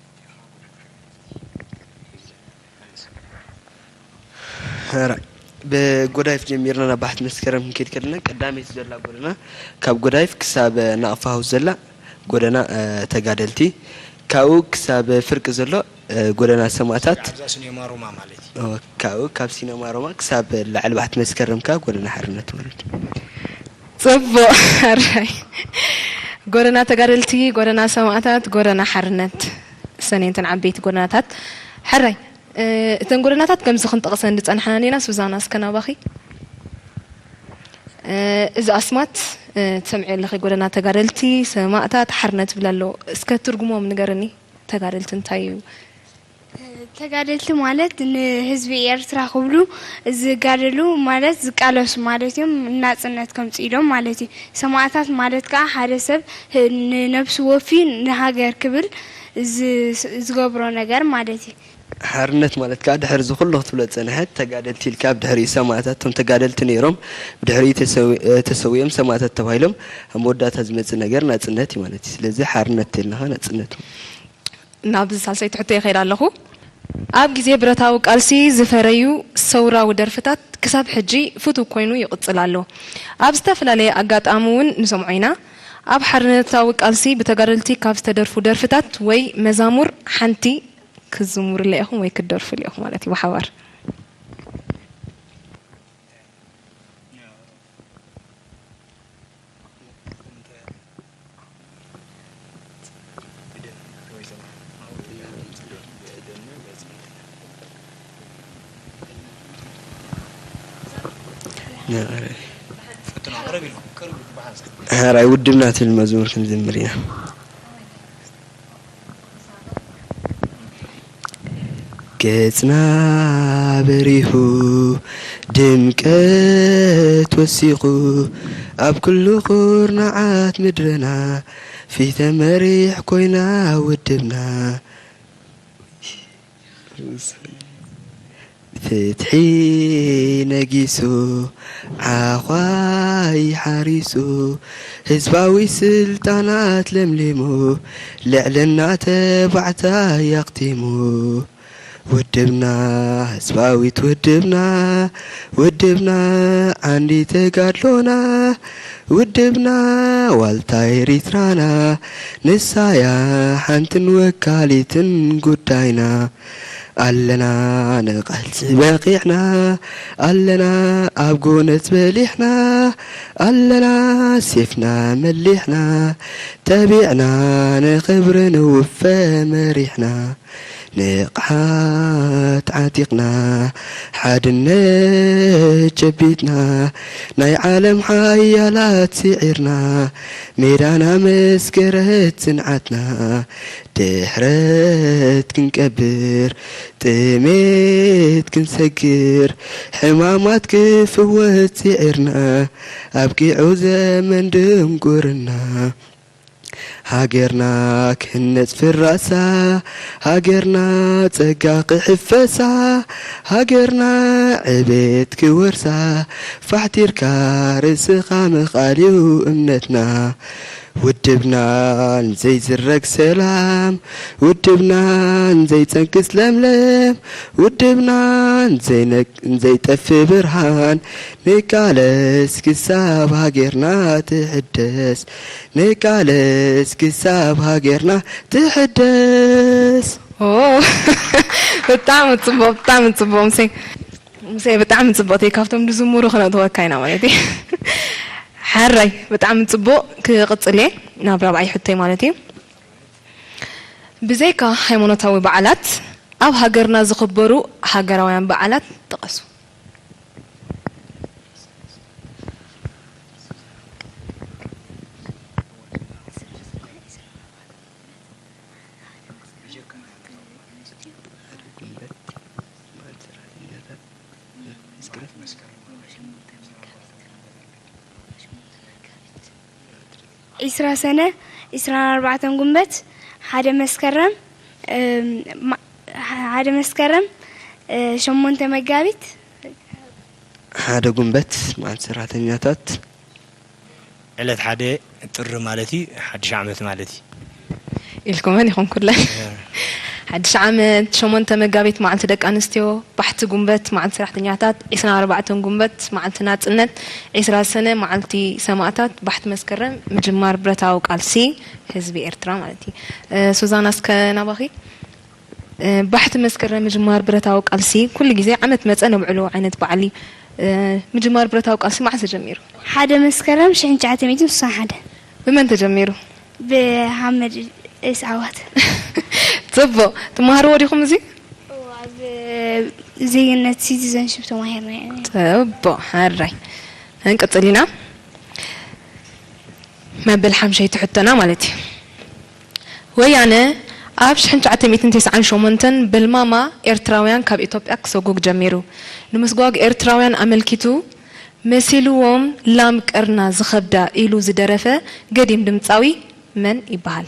እቲኣ ኸኣ ጎደና ሓርነት። ሕራይ ብጎዳይፍ ጀሚርና ናብ ባሕቲ መስከረም ክንከይድ ከለና ቀዳመይቲ ዘላ ጎደና ካብ ጎዳይፍ ክሳብ ናቕፋ ሃውስ ዘላ ጎደና ተጋደልቲ ካብኡ ክሳብ ፍርቂ ዘሎ ጎደና ሰማእታት ኣብዛ ሲኔማ ሮማ ማለት እዩ። ካብኡ ካብ ሲነማ ሮማ ክሳብ ላዕሊ ባሕቲ መስከረም ከኣ ጎደና ሓርነት ማለት እዩ። ጽቡቕ ሕራይ ጎደና ተጋደልቲ፣ ጎደና ሰማእታት፣ ጎደና ሓርነት እሰን እየን እተን ዓበይቲ ጎደናታት። ሕራይ እተን ጎደናታት ከምዚ ክንጠቕሰን ዝጸናሕናን ኢና። ሱዛና እስከ ናባኺ። እዚ ኣስማት ትሰምዕዮ ኣለኺ፣ ጎደና ተጋደልቲ፣ ሰማእታት፣ ሓርነት ይብል ኣሎ። እስከ ትርጉሞም ንገርኒ። ተጋደልቲ እንታይ እዩ? ተጋደልቲ ማለት ንህዝቢ ኤርትራ ክብሉ ዝጋደሉ ማለት ዝቃለሱ ማለት እዮም። ናጽነት ከምጽኡ ኢሎም ማለት እዩ። ሰማእታት ማለት ከኣ ሓደ ሰብ ንነብሱ ወፍዩ ንሃገር ክብል ዝገብሮ ነገር ማለት እዩ። ሓርነት ማለት ከኣ ድሕሪ እዚ ኩሉ ክትብሎ ዝጸንሐት ተጋደልቲ ኢልካ ብድሕሪኡ ሰማእታት እቶም ተጋደልቲ ነይሮም ብድሕሪኡ ተሰዊኦም ሰማእታት ተባሂሎም ኣብ መወዳእታ ዝመጽእ ነገር ናጽነት እዩ ማለት እዩ። ስለዚ ሓርነት ተልና ከኣ ናጽነት እዩ። ናብ ሳልሰይቲ ሕቶ ይኸይድ ኣለኹ። ኣብ ግዜ ብረታዊ ቃልሲ ዝፈረዩ ሰውራዊ ደርፍታት ክሳብ ሕጂ ፍቱው ኮይኑ ይቕጽል ኣሎ። ኣብ ዝተፈላለየ ኣጋጣሚ እውን ንሰምዖ ኢና። ኣብ ሓርነታዊ ቃልሲ ብተጋደልቲ ካብ ዝተደርፉ ደርፍታት ወይ መዛሙር ሓንቲ ክትዝምሩላ ኢኹም ወይ ክትደርፉላ ኢኹም ማለት እዩ ብሓባር። ሕራይ ውድብና ትብል መዝሙር ክንዝምር ኢና። ገጽና በሪሁ ድምቀት ወሲኹ ኣብ ኩሉ ኩርናዓት ምድርና ፊተ መሪሕ ኮይና ውድብና። ፍትሒ ነጊሱ ዓዃይ ሓሪሱ ህዝባዊ ስልጣናት ለምሊሙ ልዕልና ተባዕታይ ኣኽቲሙ። ውድብና ህዝባዊት ውድብና፣ ውድብና ዓንዲ ተጋድሎና፣ ውድብና ዋልታ ኤሪትራና፣ ንሳያ ሓንትን ወካሊትን ጉዳይና። ኣለና ንቓልሲ በቒዕና፣ ኣለና ኣብ ጎነጽ በሊሕና፣ ኣለና ሴፍና መሊሕና፣ ተቢዕና ንኽብሪ ንውፈ መሪሕና። ንቕሓት ዓጢቕና፣ ሓድነት ጨቢጥና፣ ናይ ዓለም ሓያላት ስዒርና፣ ሜዳና መስከረት ጽንዓትና። ድሕረት ክንቀብር፣ ጥሜት ክንሰግር፣ ሕማማት ክፍወስ ስዒርና፣ ኣብቂዑ ዘመን ድንቁርና። ሃገርና ክህነጽ ፍራሳ፣ ሃገርና ጸጋ ክሕፈሳ፣ ሃገርና ዕቤት ክወርሳ፣ ፋሕቲርካ ርእስኻ ምኽኣል እዩ እምነትና። ውድብና ንዘይዝረግ ሰላም፣ ውድብና ንዘይጸንክስ ለምለም፣ ውድብና ንዘይነግ-፣ ንዘይጠፍእ ብርሃን፣ ንቃለስ ክሳብ ሃገርና ትሕደስ፣ ንቃለስ ክሳብ ሃገርና ትሕደስ። ኦ፣ ብጣዕሚ ጽቡቕ፣ ብጣዕሚ ጽቡቕ ሙሴ። ሙሴ፣ ብጣዕሚ ጽቡቕ። እተይ ካብቶም ዝዝምሩ ክነእትወካ ኢና ማለት እዩ። ሕራይ፣ ብጣዕሚ ጽቡቕ። ክቕጽል እየ ናብ ራብዓይ ሕቶይ ማለት እዩ። ብዘይካ ሃይማኖታዊ በዓላት፣ ኣብ ሃገርና ዝኽበሩ ሃገራውያን በዓላት ጥቐሱ። ዒስራ ሰነ፣ ዒስራን ኣርባዕተን ጉንበት፣ ሓደ መስከረም፣ እም፣ ማ-፣ ሓደ መስከረም፣ እ፣ ሸሞንተ መጋቢት። ሓደ ጉንበት፣ መዓልቲ ሰራሕተኛታት። ዕለት ሓደ ጥሪ ማለት እዩ፣ ሓድሽ ዓመት ማለት እዩ። ኢልኩመን ኢኹም ኩለን። እ። ሓድሽ ዓመት፣ ሸሞንተ መጋቢት መዓልቲ ደቂ ኣንስትዮ፣ ባሕቲ ጉንበት መዓልቲ ሰራሕተኛታት፣ ዒስራን ኣርባዕተን ጉንበት መዓልቲ ናጽነት፣ ዒስራ ሰነ መዓልቲ ሰማእታት፣ ባሕቲ መስከረም ምጅማር ብረታዊ ቃልሲ ህዝቢ ኤርትራ ማለት እዩ። እ፣ ሱዛና፣ እስከ ናባኺ። እ፣ ባሕቲ መስከረም ምጅማር ብረታዊ ቃልሲ ኩሉ ግዜ ዓመት መጸ ነብዕሎ ዓይነት በዓል እዩ። እ፣ ምጅማር ብረታዊ ቃልሲ መዓስ ተጀሚሩ? ሓደ መስከረም ሽሕን ትሽዓተ ሚእትን ስሳን ሓደ። ብመን ተጀሚሩ? ብሓመድ እስዓዋት። ጽቡቕ። ትመሃርዎ ዲኹም እዚ? እዎ፣ ኣብ ዜግነት ሲቲዘንሽፕ ተማሂርና ኢና። ጽቡቕ፣ ሕራይ። ክንቅጽል ኢና። መበል ሓምሸይቲ ሕቶና ማለት እዩ። ወያነ ኣብ ሽሕን ትሽዓተ ሚእትን ተስዓን ሸሞንተን በልማማ ኤርትራውያን ካብ ኢትዮጵያ ክሰጉግ ጀሚሩ። ንምስጓግ ኤርትራውያን ኣመልኪቱ መሲልዎም ላም ቀርና ዝኸብዳ ኢሉ ዝደረፈ ገዲም ድምጻዊ መን ይበሃል?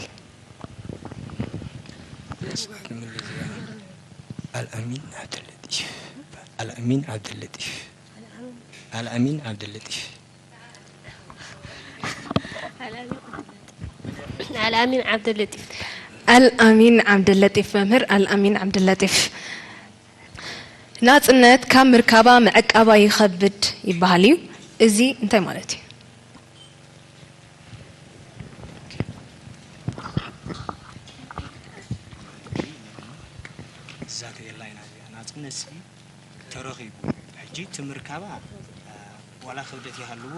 ኣልኣሚን ዓብደለጢፍ። ኣልኣሚን ዓብደለጢፍ። ኣልኣሚን ዓብደለጢፍ። ኣልኣሚን ዓብደለጢፍ። ኣልኣሚን ዓብደለጢፍ፣ መምህር ኣልኣሚን ዓብደለጢፍ። ናጽነት ካብ ምርካባ ምዕቃባ ይኸብድ ይበሃል እዩ። እዚ እንታይ ማለት እዩ? ዝዛተየላ ኢና እዚኣ። ናጽነት ሲ ተረኺቡ፣ ሕጂ እቲ ምርካባ፣ እ፣ ዋላ ክብደት ይሃልዎ፣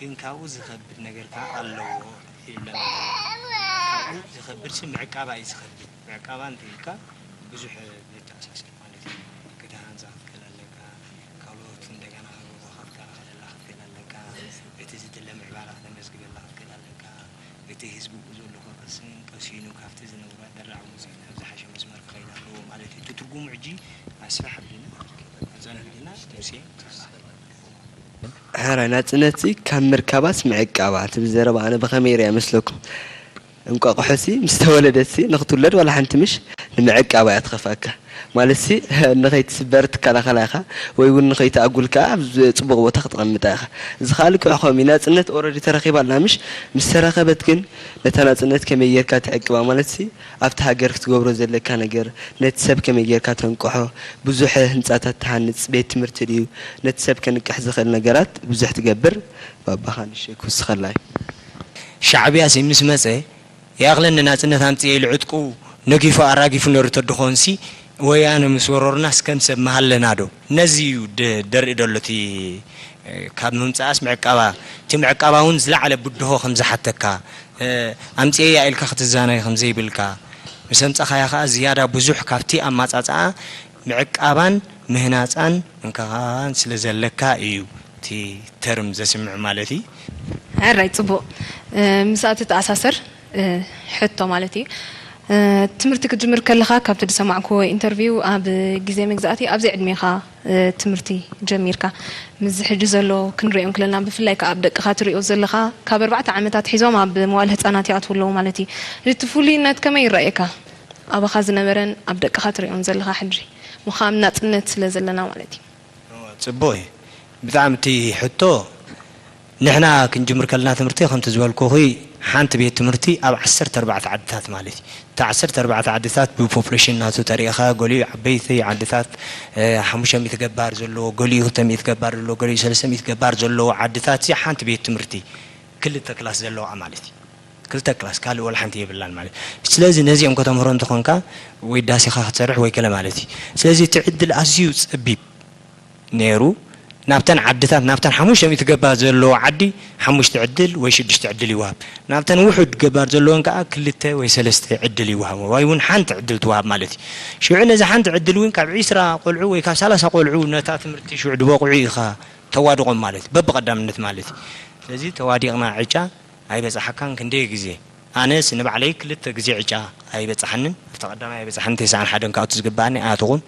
ግን ካብኡ ዝኸብድ ነገር ከኣ ኣለዎ ኢልና። ካብኡ ዝኸብድ ሲ ምዕቃባ እዩ ዝኸብድ። ምዕቃባ እንተ ኢልካ ብዙሕ፣ እ፣ ዘተኣሳስር ማለት እዩ። ክትሃንጻ ክትክእል ኣለካ፣ ካልኦት እንደገና ሃገሩ ክትከላኸለላ ክትክእል ኣለካ፣ እቲ ዝድለ ምዕባላ ክተመዝግበላ ክትክእል ኣለካ፣ እቲ ህዝቢ ብኡ ዘሎ ቅርስን ቀሲኑ ካብቲ ዝነበሮ ኣደራዕ ውፅኢት ናብ ዝሓሸ መስመር ክኸይድ ኣለዎ ማለት እዩ። እቲ ትርጉሙ ሕጂ ኣስፍሕ ኣቢልና ኣብዛ ንህልና ሙሴ። ሕራይ ናጽነት ካብ ምርካባስ ምዕቃባ ትብል ዘረባ ኣነ ብኸመይ ርእያ መስለኩም? እንቋቑሖሲ ምስ ተወለደሲ ንኽትውለድ ዋላ ሓንቲ ምሽ ንምዕቃባ እያ ትኸፍኣካ። ማለትሲ ንኸይትስበር ትከላኸላ ኢኻ ወይ እውን ንኸይትኣጉል ከኣ ኣብ ጽቡቕ ቦታ ክተቐምጣ ኢኻ። እዚ ከኣ ልክዕ ከምኡ እዩ። ናጽነት ኦረዲ ተረኺባ ኣላ ምሽ? ምስ ተረኸበት ግን ነታ ናጽነት ከመይ ጌርካ ትዕቅባ ማለትሲ ኣብቲ ሃገር ክትገብሮ ዘለካ ነገር ነቲ ሰብ ከመይ ጌርካ ተንቅሖ ብዙሕ ህንጻታት ትሃንጽ ቤት ትምህርቲ ድዩ ነቲ ሰብ ከንቅሕ ዝኽእል ነገራት ብዙሕ ትገብር ባባኻ ንሸይ ክውስኸላ እዩ። ሻዕብያ ሲ ምስ መጸ ይኣኽለኒ ናጽነት ኣምጽኤ ኢሉ ዕጥቁ ነጊፉ ኣራጊፉ ነሩ ተድኾንሲ ወያነ ምስ ወረሩናስ ከም ሰብ ምሃለና ዶ? ነዚ እዩ ደ- ደርኢ ደሎ እቲ ካብ ምምጻኣስ ምዕቃባ እቲ ምዕቃባ እውን ዝለዓለ ብድሆ ከም ዝሓተካ ኣምጽኤያ ኢልካ ክትዛነይ ከም ዘይብልካ ምስ ኣምጻኻያ ከኣ ዝያዳ ብዙሕ ካብቲ ኣማጻጽኣ ምዕቃባን ምህናጻን ምክኻን ስለ ዘለካ እዩ እቲ ተርም ዘስምዕ ማለት እዩ። ሕራይ ጽቡቕ ምስኣ ትተኣሳሰር ሕቶ ማለት እዩ። ትምህርቲ ክትጅምር ከለኻ ካብቲ ዝሰማዕኩዎ ኢንተርቪው ኣብ ግዜ መግዛእቲ ኣብዚ ዕድሜኻ ትምህርቲ ጀሚርካ ምስዚ ሕጂ ዘሎ ክንሪኦ እንክለና ብፍላይ ከዓ ኣብ ደቅኻ ትሪኦ ዘለኻ ካብ ኣርባዕተ ዓመታት ሒዞም ኣብ መዋል ህፃናት ይኣትዉ ኣለዉ ማለት እዩ። እቲ ፍሉይነት ከመይ ይረኣየካ? ኣባኻ ዝነበረን ኣብ ደቅኻ ትሪኦን ዘለኻ ሕድሪ ምዃም ናፅነት ስለ ዘለና ማለት እዩ። ጽቡቕ እዩ። ብጣዕሚ እቲ ሕቶ ንሕና ክንጅምር ከለና ትምህርቲ ከምቲ ዝበልኩኺ ሓንቲ ቤት ትምህርቲ ኣብ ዓሰርተ ኣርባዕተ ዓድታት ማለት እዩ። እታ ዓሰርተ ኣርባዕተ ዓድታት ብፖፕሌሽን ናቱ ተሪእኻ ገሊኡ ዓበይቲ ዓድታት ሓሙሽተ ሚእቲ ገባር ዘለዎ ገሊኡ ክልተ ሚእቲ ገባር ዘለዎ ገሊኡ ሰለስተ ሚእቲ ገባር ዘለዎ ዓድታት እዚ ሓንቲ ቤት ትምህርቲ ክልተ ክላስ ዘለዋ ማለት እዩ። ክልተ ክላስ ካልእ ወላ ሓንቲ የብላን ማለት እዩ። ስለዚ ነዚኦም ከተምህሮ እንተኾንካ ወይ ዳሴኻ ክትሰርሕ ወይ ገለ ማለት እዩ። ስለዚ እቲ ዕድል ኣዝዩ ጸቢብ ነይሩ። ናብተን ዓድታት ናብተን ሓሙሽተ ሚእቲ ገባር ዘለዎ ዓዲ ሓሙሽተ ዕድል ወይ ሽዱሽተ ዕድል ይወሃብ። ናብተን ውሑድ ገባር ዘለወን ከዓ ክልተ ወይ ሰለስተ ዕድል ይወሃቦ ወይ እውን ሓንቲ ዕድል ትወሃብ ማለት እዩ። ሽዑ ነዚ ሓንቲ ዕድል እውን ካብ ዒስራ ቆልዑ ወይ ካብ ሰላሳ ቆልዑ ነታ ትምህርቲ ሽዑ ዝበቕዑ ኢኻ ተዋድቖም ማለት እዩ። በብቐዳምነት ማለት እዩ። ስለዚ ተዋዲቕና ዕጫ ኣይበጻሓካን ክንደይ ግዜ ኣነስ ንባዕለይ ክልተ ግዜ ዕጫ ኣይበጻሓንን ኣብቲ ቀዳማይ ኣይበጻሓንን ተስዓን ሓደን ክኣቱ ዝግባኣኒ ኣይኣተኹን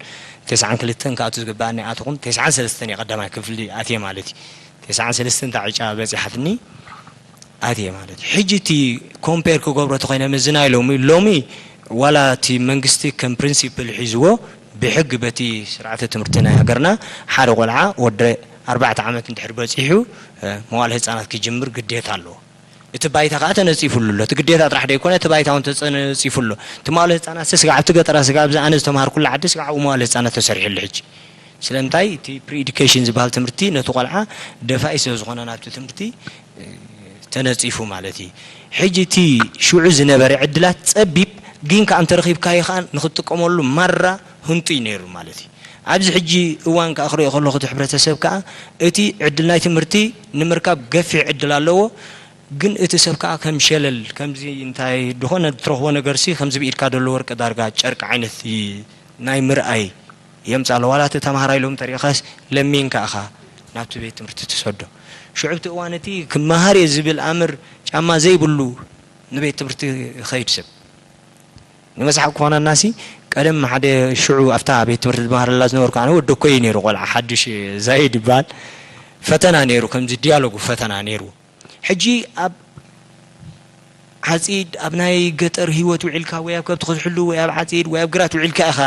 ተስዓን ክልተን ክኣቱ ዝግባኣኒ ኣይኣተኹን ተስዓን ሰለስተን እየ ቀዳማይ ክፍሊ ኣትየ ማለት እዩ ተስዓን ሰለስተን እታ ዕጫ በጺሓትኒ ኣትየ ማለት እዩ ሕጂ እቲ ኮምፔር ክገብሮ ተኾይነ ምዝናይ ሎሚ ሎሚ ዋላ እቲ መንግስቲ ከም ፕሪንሲፕል ሒዝዎ ብሕጊ በቲ ስርዓተ ትምህርቲ ናይ ሃገርና ሓደ ቆልዓ ወዲ ኣርባዕተ ዓመት እንድሕር በጺሑ መዋል ህፃናት ክጅምር ግዴታ ኣለዎ እቲ ባይታ ከዓ ተነፂፉሉ ኣሎ እቲ ግዴታ ጥራሕ ደይኮነ እቲ ባይታ እውን ተነፂፉ ኣሎ እቲ መዋለ ህፃናት ስጋዕ ኣብቲ ገጠራ ስጋዕ ኣብዚ ኣነ ዝተምሃርኩላ ዓዲ ስጋዕ ኣብኡ መዋለ ህፃናት ተሰሪሕሉ ሕጂ ስለምንታይ እቲ ፕሪኢዱኬሽን ዝበሃል ትምህርቲ ነቲ ቆልዓ ደፋኢ ስለ ዝኾነ ናብቲ ትምህርቲ ተነፂፉ ማለት እዩ ሕጂ እቲ ሽዑ ዝነበረ ዕድላት ፀቢብ ግን ከዓ እንተረኺብካዮ ከዓ ንክትጥቀመሉ ማራ ህንጡይ ነይሩ ማለት እዩ ኣብዚ ሕጂ እዋን ከዓ ክሪኦ ከለኹ እቲ ሕብረተሰብ ከዓ እቲ ዕድል ናይ ትምህርቲ ንምርካብ ገፊሕ ዕድል ኣለዎ ግን እቲ ሰብ ከዓ ከም ሸለል ከምዚ እንታይ ዝኾነ ትረኽቦ ነገርሲ ከምዚ ብኢድካ ዘሎ ወርቂ ዳርጋ ጨርቂ ዓይነት ናይ ምርኣይ የምፃሎ ዋላ እቲ ተምሃራይ ሎም ተሪእኻስ ለሚንካ እኻ ናብቲ ቤት ትምህርቲ ትሰዶ ሽዑ እቲ እዋን እቲ ክመሃር እየ ዝብል ኣምር ጫማ ዘይብሉ ንቤት ትምህርቲ ኸይድ ሰብ ንመስሓቅ ክኾነናሲ ቀደም ሓደ ሽዑ ኣብታ ቤት ትምህርቲ ዝመሃረላ ዝነበርኩ ኣነ ወዲ ኮይ ነይሩ ቆልዓ ሓዱሽ ዛይድ ይበሃል ፈተና ነይሩ ከምዚ ዲያሎጉ ፈተና ነይሩ ሕጂ ኣብ ዓፂድ ኣብ ናይ ገጠር ህይወት ውዒልካ ወይ ኣብ ከብቲ ክትሕሉ ወይ ኣብ ዓፂድ ወይ ኣብ ግራት ውዒልካ ኢኻ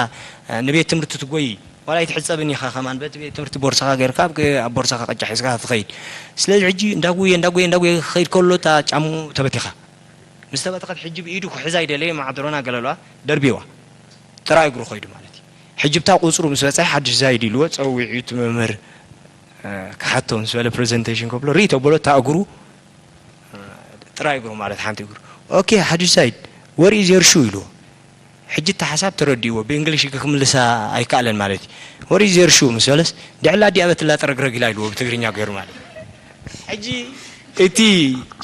ንቤት ትምህርቲ ትጎይ ዋላ ኣይትሕፀብን ኢኻ ከማን በቲ ቤት ትምህርቲ ቦርሳኻ ገይርካ ኣብ ቦርሳኻ ቅጫ ሒዝካ ትኸይድ ስለዚ ሕጂ እንዳጉየ እንዳጉየ እንዳጉየ ክኸይድ ከሎ እታ ጫምኡ ተበቲኻ ምስ ተበተኸት ሕጂ ብኢዱ ክሕዛ ይደለየ ማዕድሮና ገለሏ ደርቢዋ ጥራይ እግሩ ኸይዱ ማለት እዩ ሕጂ ብታ ቁፅሩ ምስ በፅሐ ሓድሽ ዛይድ ኢልዎ ፀዊዑ እቲ መምህር ክሓቶ ምስ በለ ፕሬዘንቴሽን ከብሎ ርኢ ተበሎ እታ እግሩ ጥራይ እግሩ ማለት ሓንቲ እግሩ ኦኬ ሓድሽ ዛይድ ወር ኢዝ ዮር ሹ ኢልዎ። ሕጂ እቲ ሓሳብ ተረዲእዎ ብእንግሊሽ ክምልሳ ኣይከኣለን ማለት እዩ። ወር ኢዝ ዮር ሹ ምስ በለስ ድዕላ ዲኣ በትላ ጥረግረግ ኢላ ኢልዎ ብትግርኛ ገይሩ ማለት እዩ። ሕጂ እቲ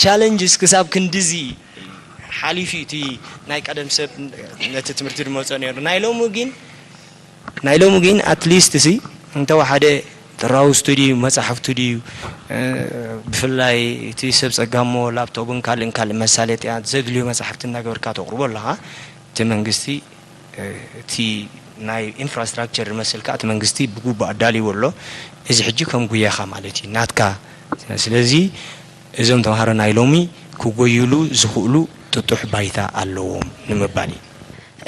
ቻለንጅስ ክሳብ ክንድዚ ሓሊፉ እቲ ናይ ቀደም ሰብ ነቲ ትምህርቲ ድመፆ ነይሩ ናይ ሎሚ ግን ናይ ሎሚ ግን ኣትሊስት ሲ እንተወሓደ ጥራውስቱ ድዩ መፃሕፍቱ ድዩ ብፍላይ እቲ ሰብ ፀጋሞ ላፕቶፕን ካልእን ካልእ መሳለጥያ ዘድልዩ መፃሕፍቲ እናገበርካ ተቕርቦ ኣለኻ እቲ መንግስቲ እቲ ናይ ኢንፍራስትራክቸር ዝመስል ከዓ እቲ መንግስቲ ብግቡእ ኣዳልይዎ ኣሎ እዚ ሕጂ ከም ጉያኻ ማለት እዩ ናትካ ስለዚ እዞም ተምሃሮ ናይ ሎሚ ክጎይሉ ዝኽእሉ ጥጡሕ ባይታ ኣለዎም ንምባል እዩ።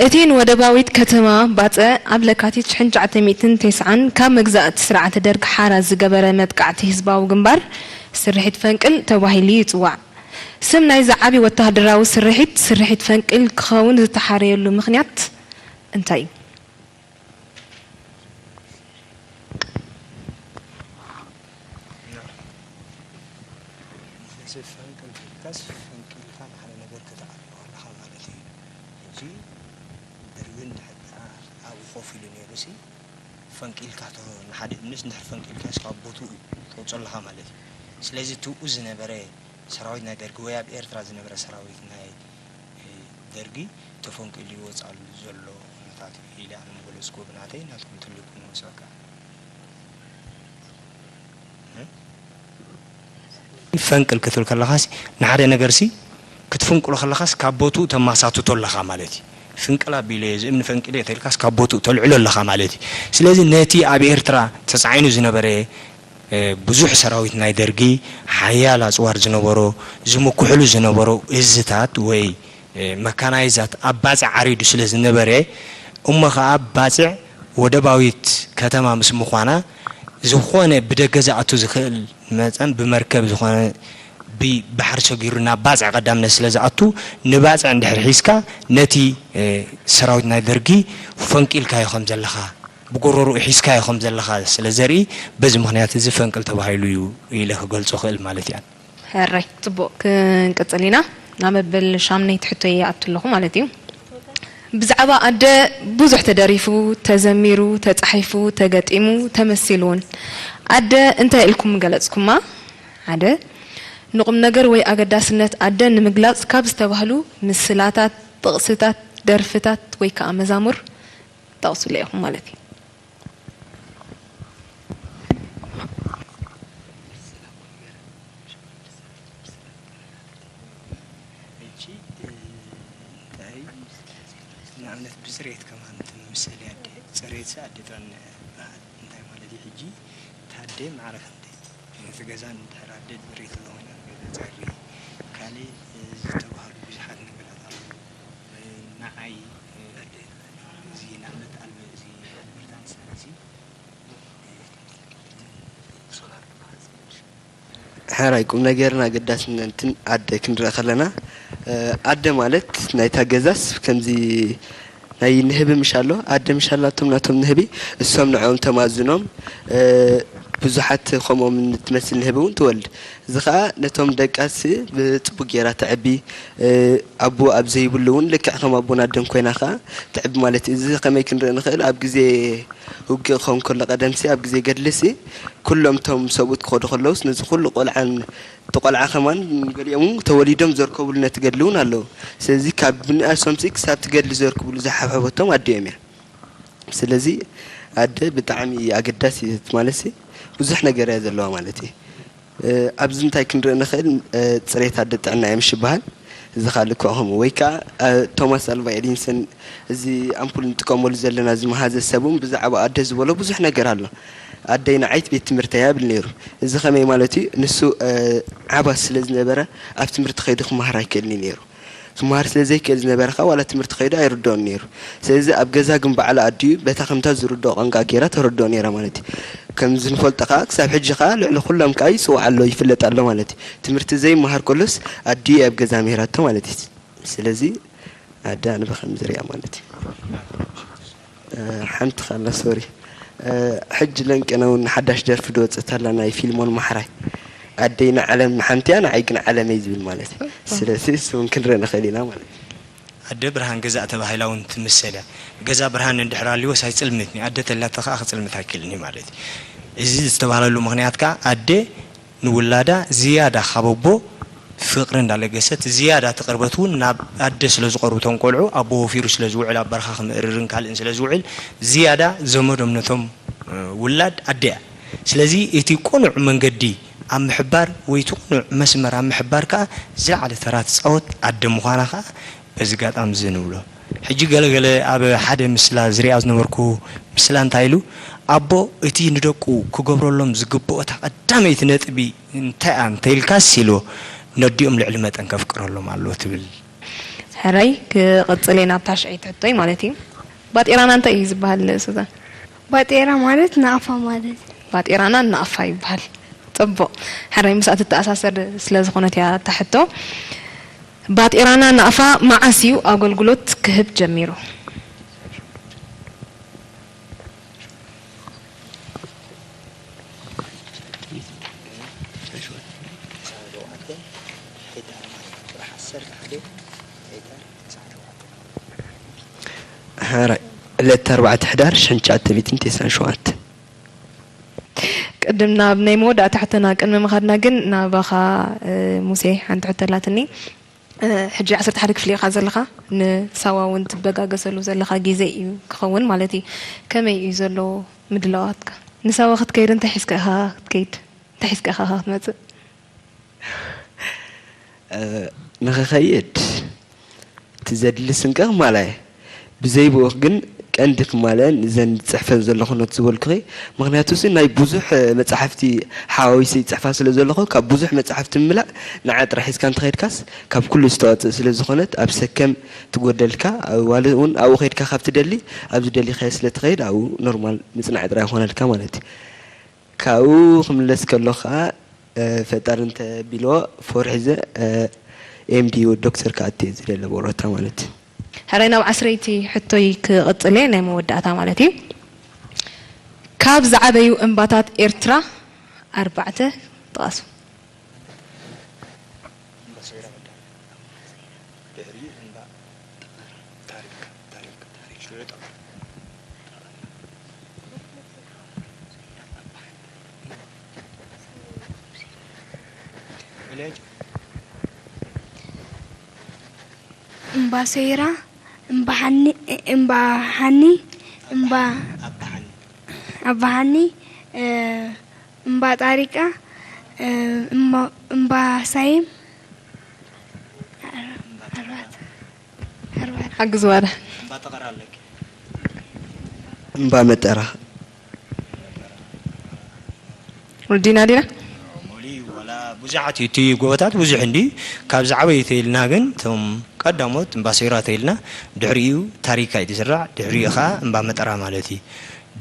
እቲ ንወደባዊት ከተማ ባጽዕ ኣብ ለካቲት ሽሕን ትሽዓተ ሚእትን ተስዓን ካብ መግዛእቲ ስርዓተ ደርግ ሓራ ዝገበረ መጥቃዕቲ ህዝባዊ ግንባር ስርሒት ፈንቅል ተባሂሉ ይጽዋዕ። ስም ናይዚ ዓቢ ወተሃደራዊ ስርሒት ስርሒት ፈንቅል ክኸውን ዝተሓረየሉ ምኽንያት እንታይ እዩ? እዚ ፈንቅል ሒዝካስ ፈንቂልካ ንሓደ ነገር ከተዕብዮ ኣለኻ ማለት እዩ። ሕጂ ደርጊ እንድሕር ደኣ ኣብኡ ኮፍ ኢሉ ነይሩሲ ፈንቂልካ ንሓደ እምኒስ እንድሕር ፈንቂልካስ ካብ ቦትኡ ተውፅኦ ኣለኻ ማለት እዩ። ስለዚ እቲ ብኡ ዝነበረ ሰራዊት ናይ ደርጊ ወይ ኣብ ኤርትራ ዝነበረ ሰራዊት ናይ ደርጊ ተፈንቂሉ ይወፅኣሉ ዘሎ ኩነታት እዩ ኢለ ኣነ ምገለፅክዎ ብናተይ ናትኩም ትልእኩም ንወስኸካ። ፈንቅል ክትብል ከለኻሲ ንሓደ ነገርሲ ክትፍንቅሎ ከለኻስ ካብ ቦትኡ ተማሳትቶ ኣለኻ ማለት እዩ። ፍንቅል ኣቢለ እዚ እምኒ ፈንቂለ ተልካስ ካብ ቦትኡ ተልዕሎ ኣለኻ ማለት እዩ። ስለዚ ነቲ ኣብ ኤርትራ ተፃዒኑ ዝነበረ ብዙሕ ሰራዊት ናይ ደርጊ ሓያል ኣፅዋር ዝነበሮ ዝምክሕሉ ዝነበሩ እዝታት ወይ መካናይዛት ኣብ ባፅዕ ዓሪዱ ስለ ዝነበረ እሞ ከዓ ባፅዕ ወደባዊት ከተማ ምስ ምዃና ዝኾነ ብደገ ዝኣቱ ዝኽእል መፀን ብመርከብ ዝኾነ ብባሕሪ ሰጊሩ ናብ ባፅዕ ቀዳምነት ስለ ዝኣቱ ንባፅዕ እንድሕር ሒዝካ ነቲ ሰራዊት ናይ ደርጊ ፈንቂልካዮ ከም ዘለኻ ብጎሮርኡ ሒዝካዮ ከም ዘለኻ ስለ ዘርኢ በዚ ምኽንያት እዚ ፈንቅል ተባሂሉ እዩ ኢለ ክገልጾ ክእል ማለት እያ። ሕራይ ጽቡቕ ክንቅጽል ኢና ናብ መበል ሻምነይቲ ሕቶይ ይኣቱ ኣለኹ ማለት እዩ። ብዛዕባ ኣደ ብዙሕ ተደሪፉ፣ ተዘሚሩ፣ ተጻሒፉ፣ ተገጢሙ፣ ተመሲሉ እውን። ኣደ እንታይ ኢልኩም ምገለጽኩማ? ሓደ፣ ንቁም ነገር ወይ ኣገዳስነት ኣደ ንምግላጽ ካብ ዝተባህሉ ምስላታት፣ ጥቕስታት፣ ደርፍታት ወይ ከኣ መዛሙር ጠቕሱለ ኢኹም ማለት እዩ። ሕጂ እንታይ ንኣብነት ብፅሬት ከማን ትምሰል እያ ኣደ ፅሬት ኣደ ጥዕና እያ በሃል እንታይ ማለት እዩ ሕጂ ታደ ማዕረ ከምደ እቲ ገዛ እንድሕር ኣደ ፅሬት ኣለኾይና ገዛ ፀሪ ካልእ ዝተባሃሉ ብዙሓት ነገራት ኣለዉ ንዓይ ኣደ እዚ ንኣብነት ኣልበ እዚ ኣልበርታንስ እዚ ሕራይ ቁምነገርን ኣገዳስነትን ኣደ ክንርኢ ከለና ኣደ ማለት ናይታ ገዛስ ከምዚ ናይ ንህቢ ምሽ ኣሎ ኣደ ምሽ ኣላቶም ናቶም ንህቢ እሶም ንዕኦም ተማዝኖም ብዙሓት ከምኦም ትመስል ንህቢ እውን ትወልድ እዚ ከዓ ነቶም ደቃስ ብፅቡቅ ገይራ ተዕቢ ኣቦ ኣብ ዘይብሉ እውን ልክዕ ከም ኣቦን ኣደን ኮይና ከዓ ተዕቢ ማለት እዩ እዚ ከመይ ክንርኢ ንኽእል ኣብ ግዜ ውግእ ክኸውን ከሎ ቀደምሲ ኣብ ግዜ ገድልሲ ኩሎም እቶም ሰብኡት ክኸዱ ከለውስ ነዚ ኩሉ ቆልዓን እቲ ቆልዓ ከማን ገሊኦም ተወሊዶም ዘርከቡሉ ነቲ ገድሊ እውን ኣለዉ ስለዚ ካብ ብንኣሶምሲ ክሳብ እቲ ገድሊ ዘርክቡሉ ዝሓብሐበቶም ኣዲኦም እያ ስለዚ ኣደ ብጣዕሚ ኣገዳሲ ማለት ብዙሕ ነገር እያ ዘለዋ ማለት እዩ ኣብዚ እንታይ ክንርኢ ንኽእል? ጽሬት ኣደ ጥዕና እያ ምሽ ይበሃል። እዚ ከዓ ልክዕ ከምኡ። ወይ ከዓ ቶማስ ኣልቫ ኤዲንሰን እዚ ኣምፑል ንጥቀመሉ ዘለና እዚ መሃዘ ሰብ እውን ብዛዕባ ኣደ ዝበሎ ብዙሕ ነገር ኣሎ። ኣደይ ንዓይት ቤት ትምህርተይ እያ ይብል ነይሩ። እዚ ከመይ ማለት እዩ? ንሱ ዓባስ ስለ ዝነበረ ኣብ ትምህርቲ ከይዱ ክመሃር ኣይክእልን እዩ ነይሩ። ክመሃር ስለ ዘይክእል ዝነበረ ከኣ ዋላ ትምህርቲ ከይዱ ኣይርድኦን ነይሩ። ስለዚ ኣብ ገዛ ግን ባዕላ ኣዲኡ በታ ከምታ ዝርድኦ ቋንቋ ገይራ ተረድኦ ነይራ ማለት እዩ። ከምዚ ንፈልጦ ከኣ ክሳብ ሕጂ ከኣ ልዕሊ ኩሎም ከኣ ይጽዋዕ ኣሎ ይፍለጥ ኣሎ ማለት እዩ። ትምህርቲ ዘይመሃር ከሎስ ኣዲኡ እያ ኣብ ገዛ ምሂራቶ ማለት እዩ። ስለዚ ኣደ ኣነ ብኸምዚ ሪኣ ማለት እዩ። ሓንቲ ካላ ሶሪ። ሕጂ ለንቅነ እውን ሓዳሽ ደርፊ ድወፅእ ታላ ናይ ፊልሞን ማሕራይ ኣደይ ንዓለም ሓንቲያ ንዓይ ግን ዓለመይ ዝብል ማለት እዩ። ስለዚ እሱ እውን ክንርኢ ንኽእል ኢና ማለት እዩ። ኣደ ብርሃን ገዛ ተባሂላ እውን ትምሰል እያ። ገዛ ብርሃን እንድሕር ኣልዎ ሳይ ጽልምት ኒ ኣደ ተላተ ከዓ ክጽልምት ኣይክእልን እዩ ማለት እዩ። እዚ ዝተባህለሉ ምኽንያት ከዓ ኣደ ንውላዳ ዝያዳ ካብ ኣቦ ፍቕሪ እንዳለገሰት ዝያዳ እቲ ቅርበት እውን ናብ ኣደ ስለ ዝቐርቡ እቶም ቆልዑ ኣቦ ወፊሩ ስለ ዝውዕል ኣብ በረኻ ክምእርርን ካልእን ስለ ዝውዕል ዝያዳ ዘመዶም ነቶም ውላድ ኣደ እያ። ስለዚ እቲ ቅኑዕ መንገዲ ኣብ ምሕባር ወይ እቲ ቅኑዕ መስመር ኣብ ምሕባር ከዓ ዝለዓለ ተራ ትፃወት ኣደ ምዃና ከዓ በዚ ኣጋጣሚ እዚ ንብሎ። ሕጂ ገለገለ ኣብ ሓደ ምስላ ዝሪኣ ዝነበርኩ ምስላ እንታይ ኢሉ ኣቦ እቲ ንደቁ ክገብረሎም ዝግብኦ እታ ቀዳመይቲ ነጥቢ እንታይ እያ እንተኢልካስ ኢልዎ ነዲኦም ልዕሊ መጠን ከፍቅረሎም ኣለዎ ትብል። ሕራይ ክቕፅል እየ ናብ ታሽዐይቲ ሕቶይ ማለት እዩ። ባጤራና እንታይ እዩ ዝበሃል ሱዛን? ባጤራ ማለት ናቕፋ ማለት እዩ። ባጤራና ናቕፋ ይበሃል። ፅቡቕ። ሕራይ ምስኣ ትተኣሳሰር ስለ ዝኾነት እያ እታ ሕቶ። ባጤራና ናቕፋ መዓስ እዩ ኣገልግሎት ክህብ ጀሚሩ? ሕራይ ዕለት ኣርባዕተ ሕዳር ሽሕን ትሽዓተ ሚእትን ተስዓን ሸውዓተን። ቅድም ናብ ናይ መወዳእታ ሕቶና ቅድሚ ምኻድና ግን ናባኻ ሙሴ ሓንቲ ሕቶ ኣላትኒ። ሕጂ ዓሰርተ ሓደ ክፍሊ ኢኻ ዘለኻ፣ ንሳዋ እውን ትበጋገሰሉ ዘለኻ ግዜ እዩ ክኸውን ማለት እዩ። ከመይ እዩ ዘሎ ምድላዋትካ? ንሳዋ ክትከይድ እንታይ ሒዝካ ኢኻ ክትከይድ? እንታይ ሒዝካ ኢኻ ክትመጽእ? ንኽኸይድ እቲ ዘድሊ ስንቂ ክማላእ እየ። ብዘይ ብኡኽ ግን ቀንዲ ክማልአን እዘን ዝፅሕፈን ዘለኹ ኖት ዝበልኩኺ። ምኽንያቱ ሲ ናይ ብዙሕ መፃሕፍቲ ሓዋዊሰ ይፅሕፋ ስለ ዘለኹ ካብ ብዙሕ መፃሕፍቲ ምምላእ ንዓ ጥራሕ ሒዝካ እንተኸይድካስ ካብ ኩሉ ዝተዋፅእ ስለ ዝኾነት ኣብ ሰከም ትጎደልካ። ዋላ እውን ኣብኡ ከይድካ ካብ ትደሊ ኣብዚ ደሊኻዮ ስለ ትኸይድ ኣብኡ ኖርማል ምፅናዕ ጥራሕ ይኾነልካ ማለት እዩ። ካብኡ ክምለስ ከሎ ከዓ ፈጣሪ እንተ ቢልዎ ፎር ሒዘ ኤምዲ ዶክተር ክኣቱ እየ ዝደለ ብቕረታ ማለት እዩ። ሕራይ ናብ ዓስረይቲ ሕቶይ ክቕፅል እየ ናይ መወዳእታ ማለት እዩ። ካብ ዝዓበዩ እምባታት ኤርትራ ኣርባዕተ ጥቐሱ። እምባ ሰይራ፣ እምባ ሓኒ፣ እምባ ሓኒ፣ እምባ ኣባ ሓኒ፣ እምባ ጣሪቃ፣ እምባ ሳይም፣ ሓግዝዋ ዳ እምባ መጠራ። ወዲና ዲና ብዙሓት እቲ ጎቦታት ብዙሕ እንዲ ካብ ዝዓበዩ ተይልና ግን እቶም ቀዳሞት እምባ ሰይራ ተይልና ድሕሪኡ ታሪካ እዩ ዝስራዕ ድሕሪኡ ከዓ እምባ መጠራ ማለት እዩ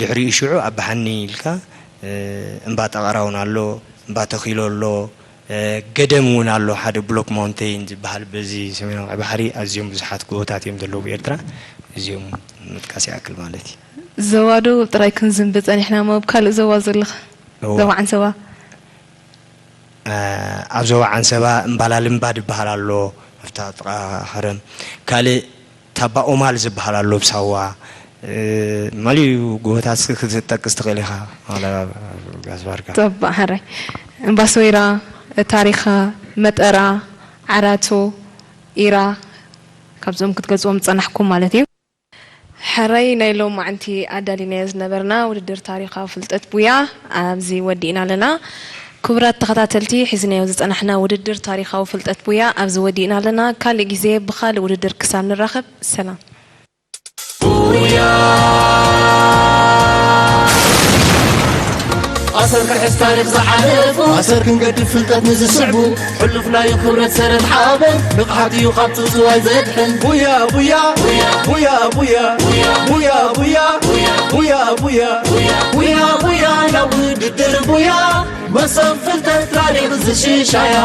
ድሕሪኡ ሽዑ ኣባሓኒ ኢልካ እምባ ጠቐራ እውን ኣሎ እምባ ተኺሎ ኣሎ ገደም እውን ኣሎ ሓደ ብሎክ ማውንቴን ዝበሃል በዚ ሰሜናዊ ቀይ ባሕሪ ኣዝዮም ብዙሓት ጎቦታት እዮም ዘለዉ ብኤርትራ እዚኦም ምጥቃስ ይኣክል ማለት እዩ። ዞባ ደቡብ ጥራይ ክንዝንቢ ጸኒሕና እሞ ኣብ ካልእ ዞባ ዘለኻ ዞባ ዓንሰባ ኣብ ዞባ ዓንሰባ እምባላልምባ ዝበሃል ኣሎ ኣብታ ጥቓ ከረን ካልእ ታባ ኦማል ዝበሃል ኣሎ ኣብ ሳዋ መሊኡ ጎቦታት ክትጠቅስ ትኽእል ኢኻ። ጋስባርካ። ጸባእ ሕራይ እምባሶይራ ታሪኻ መጠራ ዓራቶ ኢራ ካብዞም ክትገልጽዎም ዝጸናሕኩም ማለት እዩ። ሕራይ ናይ ሎማዓንቲ ኣዳሊናዮ ዝነበርና ውድድር ታሪኻዊ ፍልጠት ቡያ ኣብዚ ወዲእና ኣለና። ክቡራት ተኸታተልቲ ሒዝናዮ ዝጸናሕና ውድድር ታሪኻዊ ፍልጠት ቡያ ኣብዚ ወዲእና ኣለና። ካልእ ግዜ ብኻልእ ውድድር ክሳብ ንራኸብ ሰላም። ኣሰር ክሕዝ ታሪኽ ዝሓለፉ ኣሰር ክንገድፍ ፍልጠት ንዝስዕቡ ሕሉፍ ናዩ ክብረት ሰረት ሓበን ንቕሓት እዩ ካብ ጽውጽዋይ ዘድሕን ቡያ ቡያ ቡያ ቡያ ቡያ ቡያ ቡያ ቡያ ቡያ ቡያ ናብ ውድድር ቡያ መሰብ ፍልጠት ታሪኽ ዝሽሻያ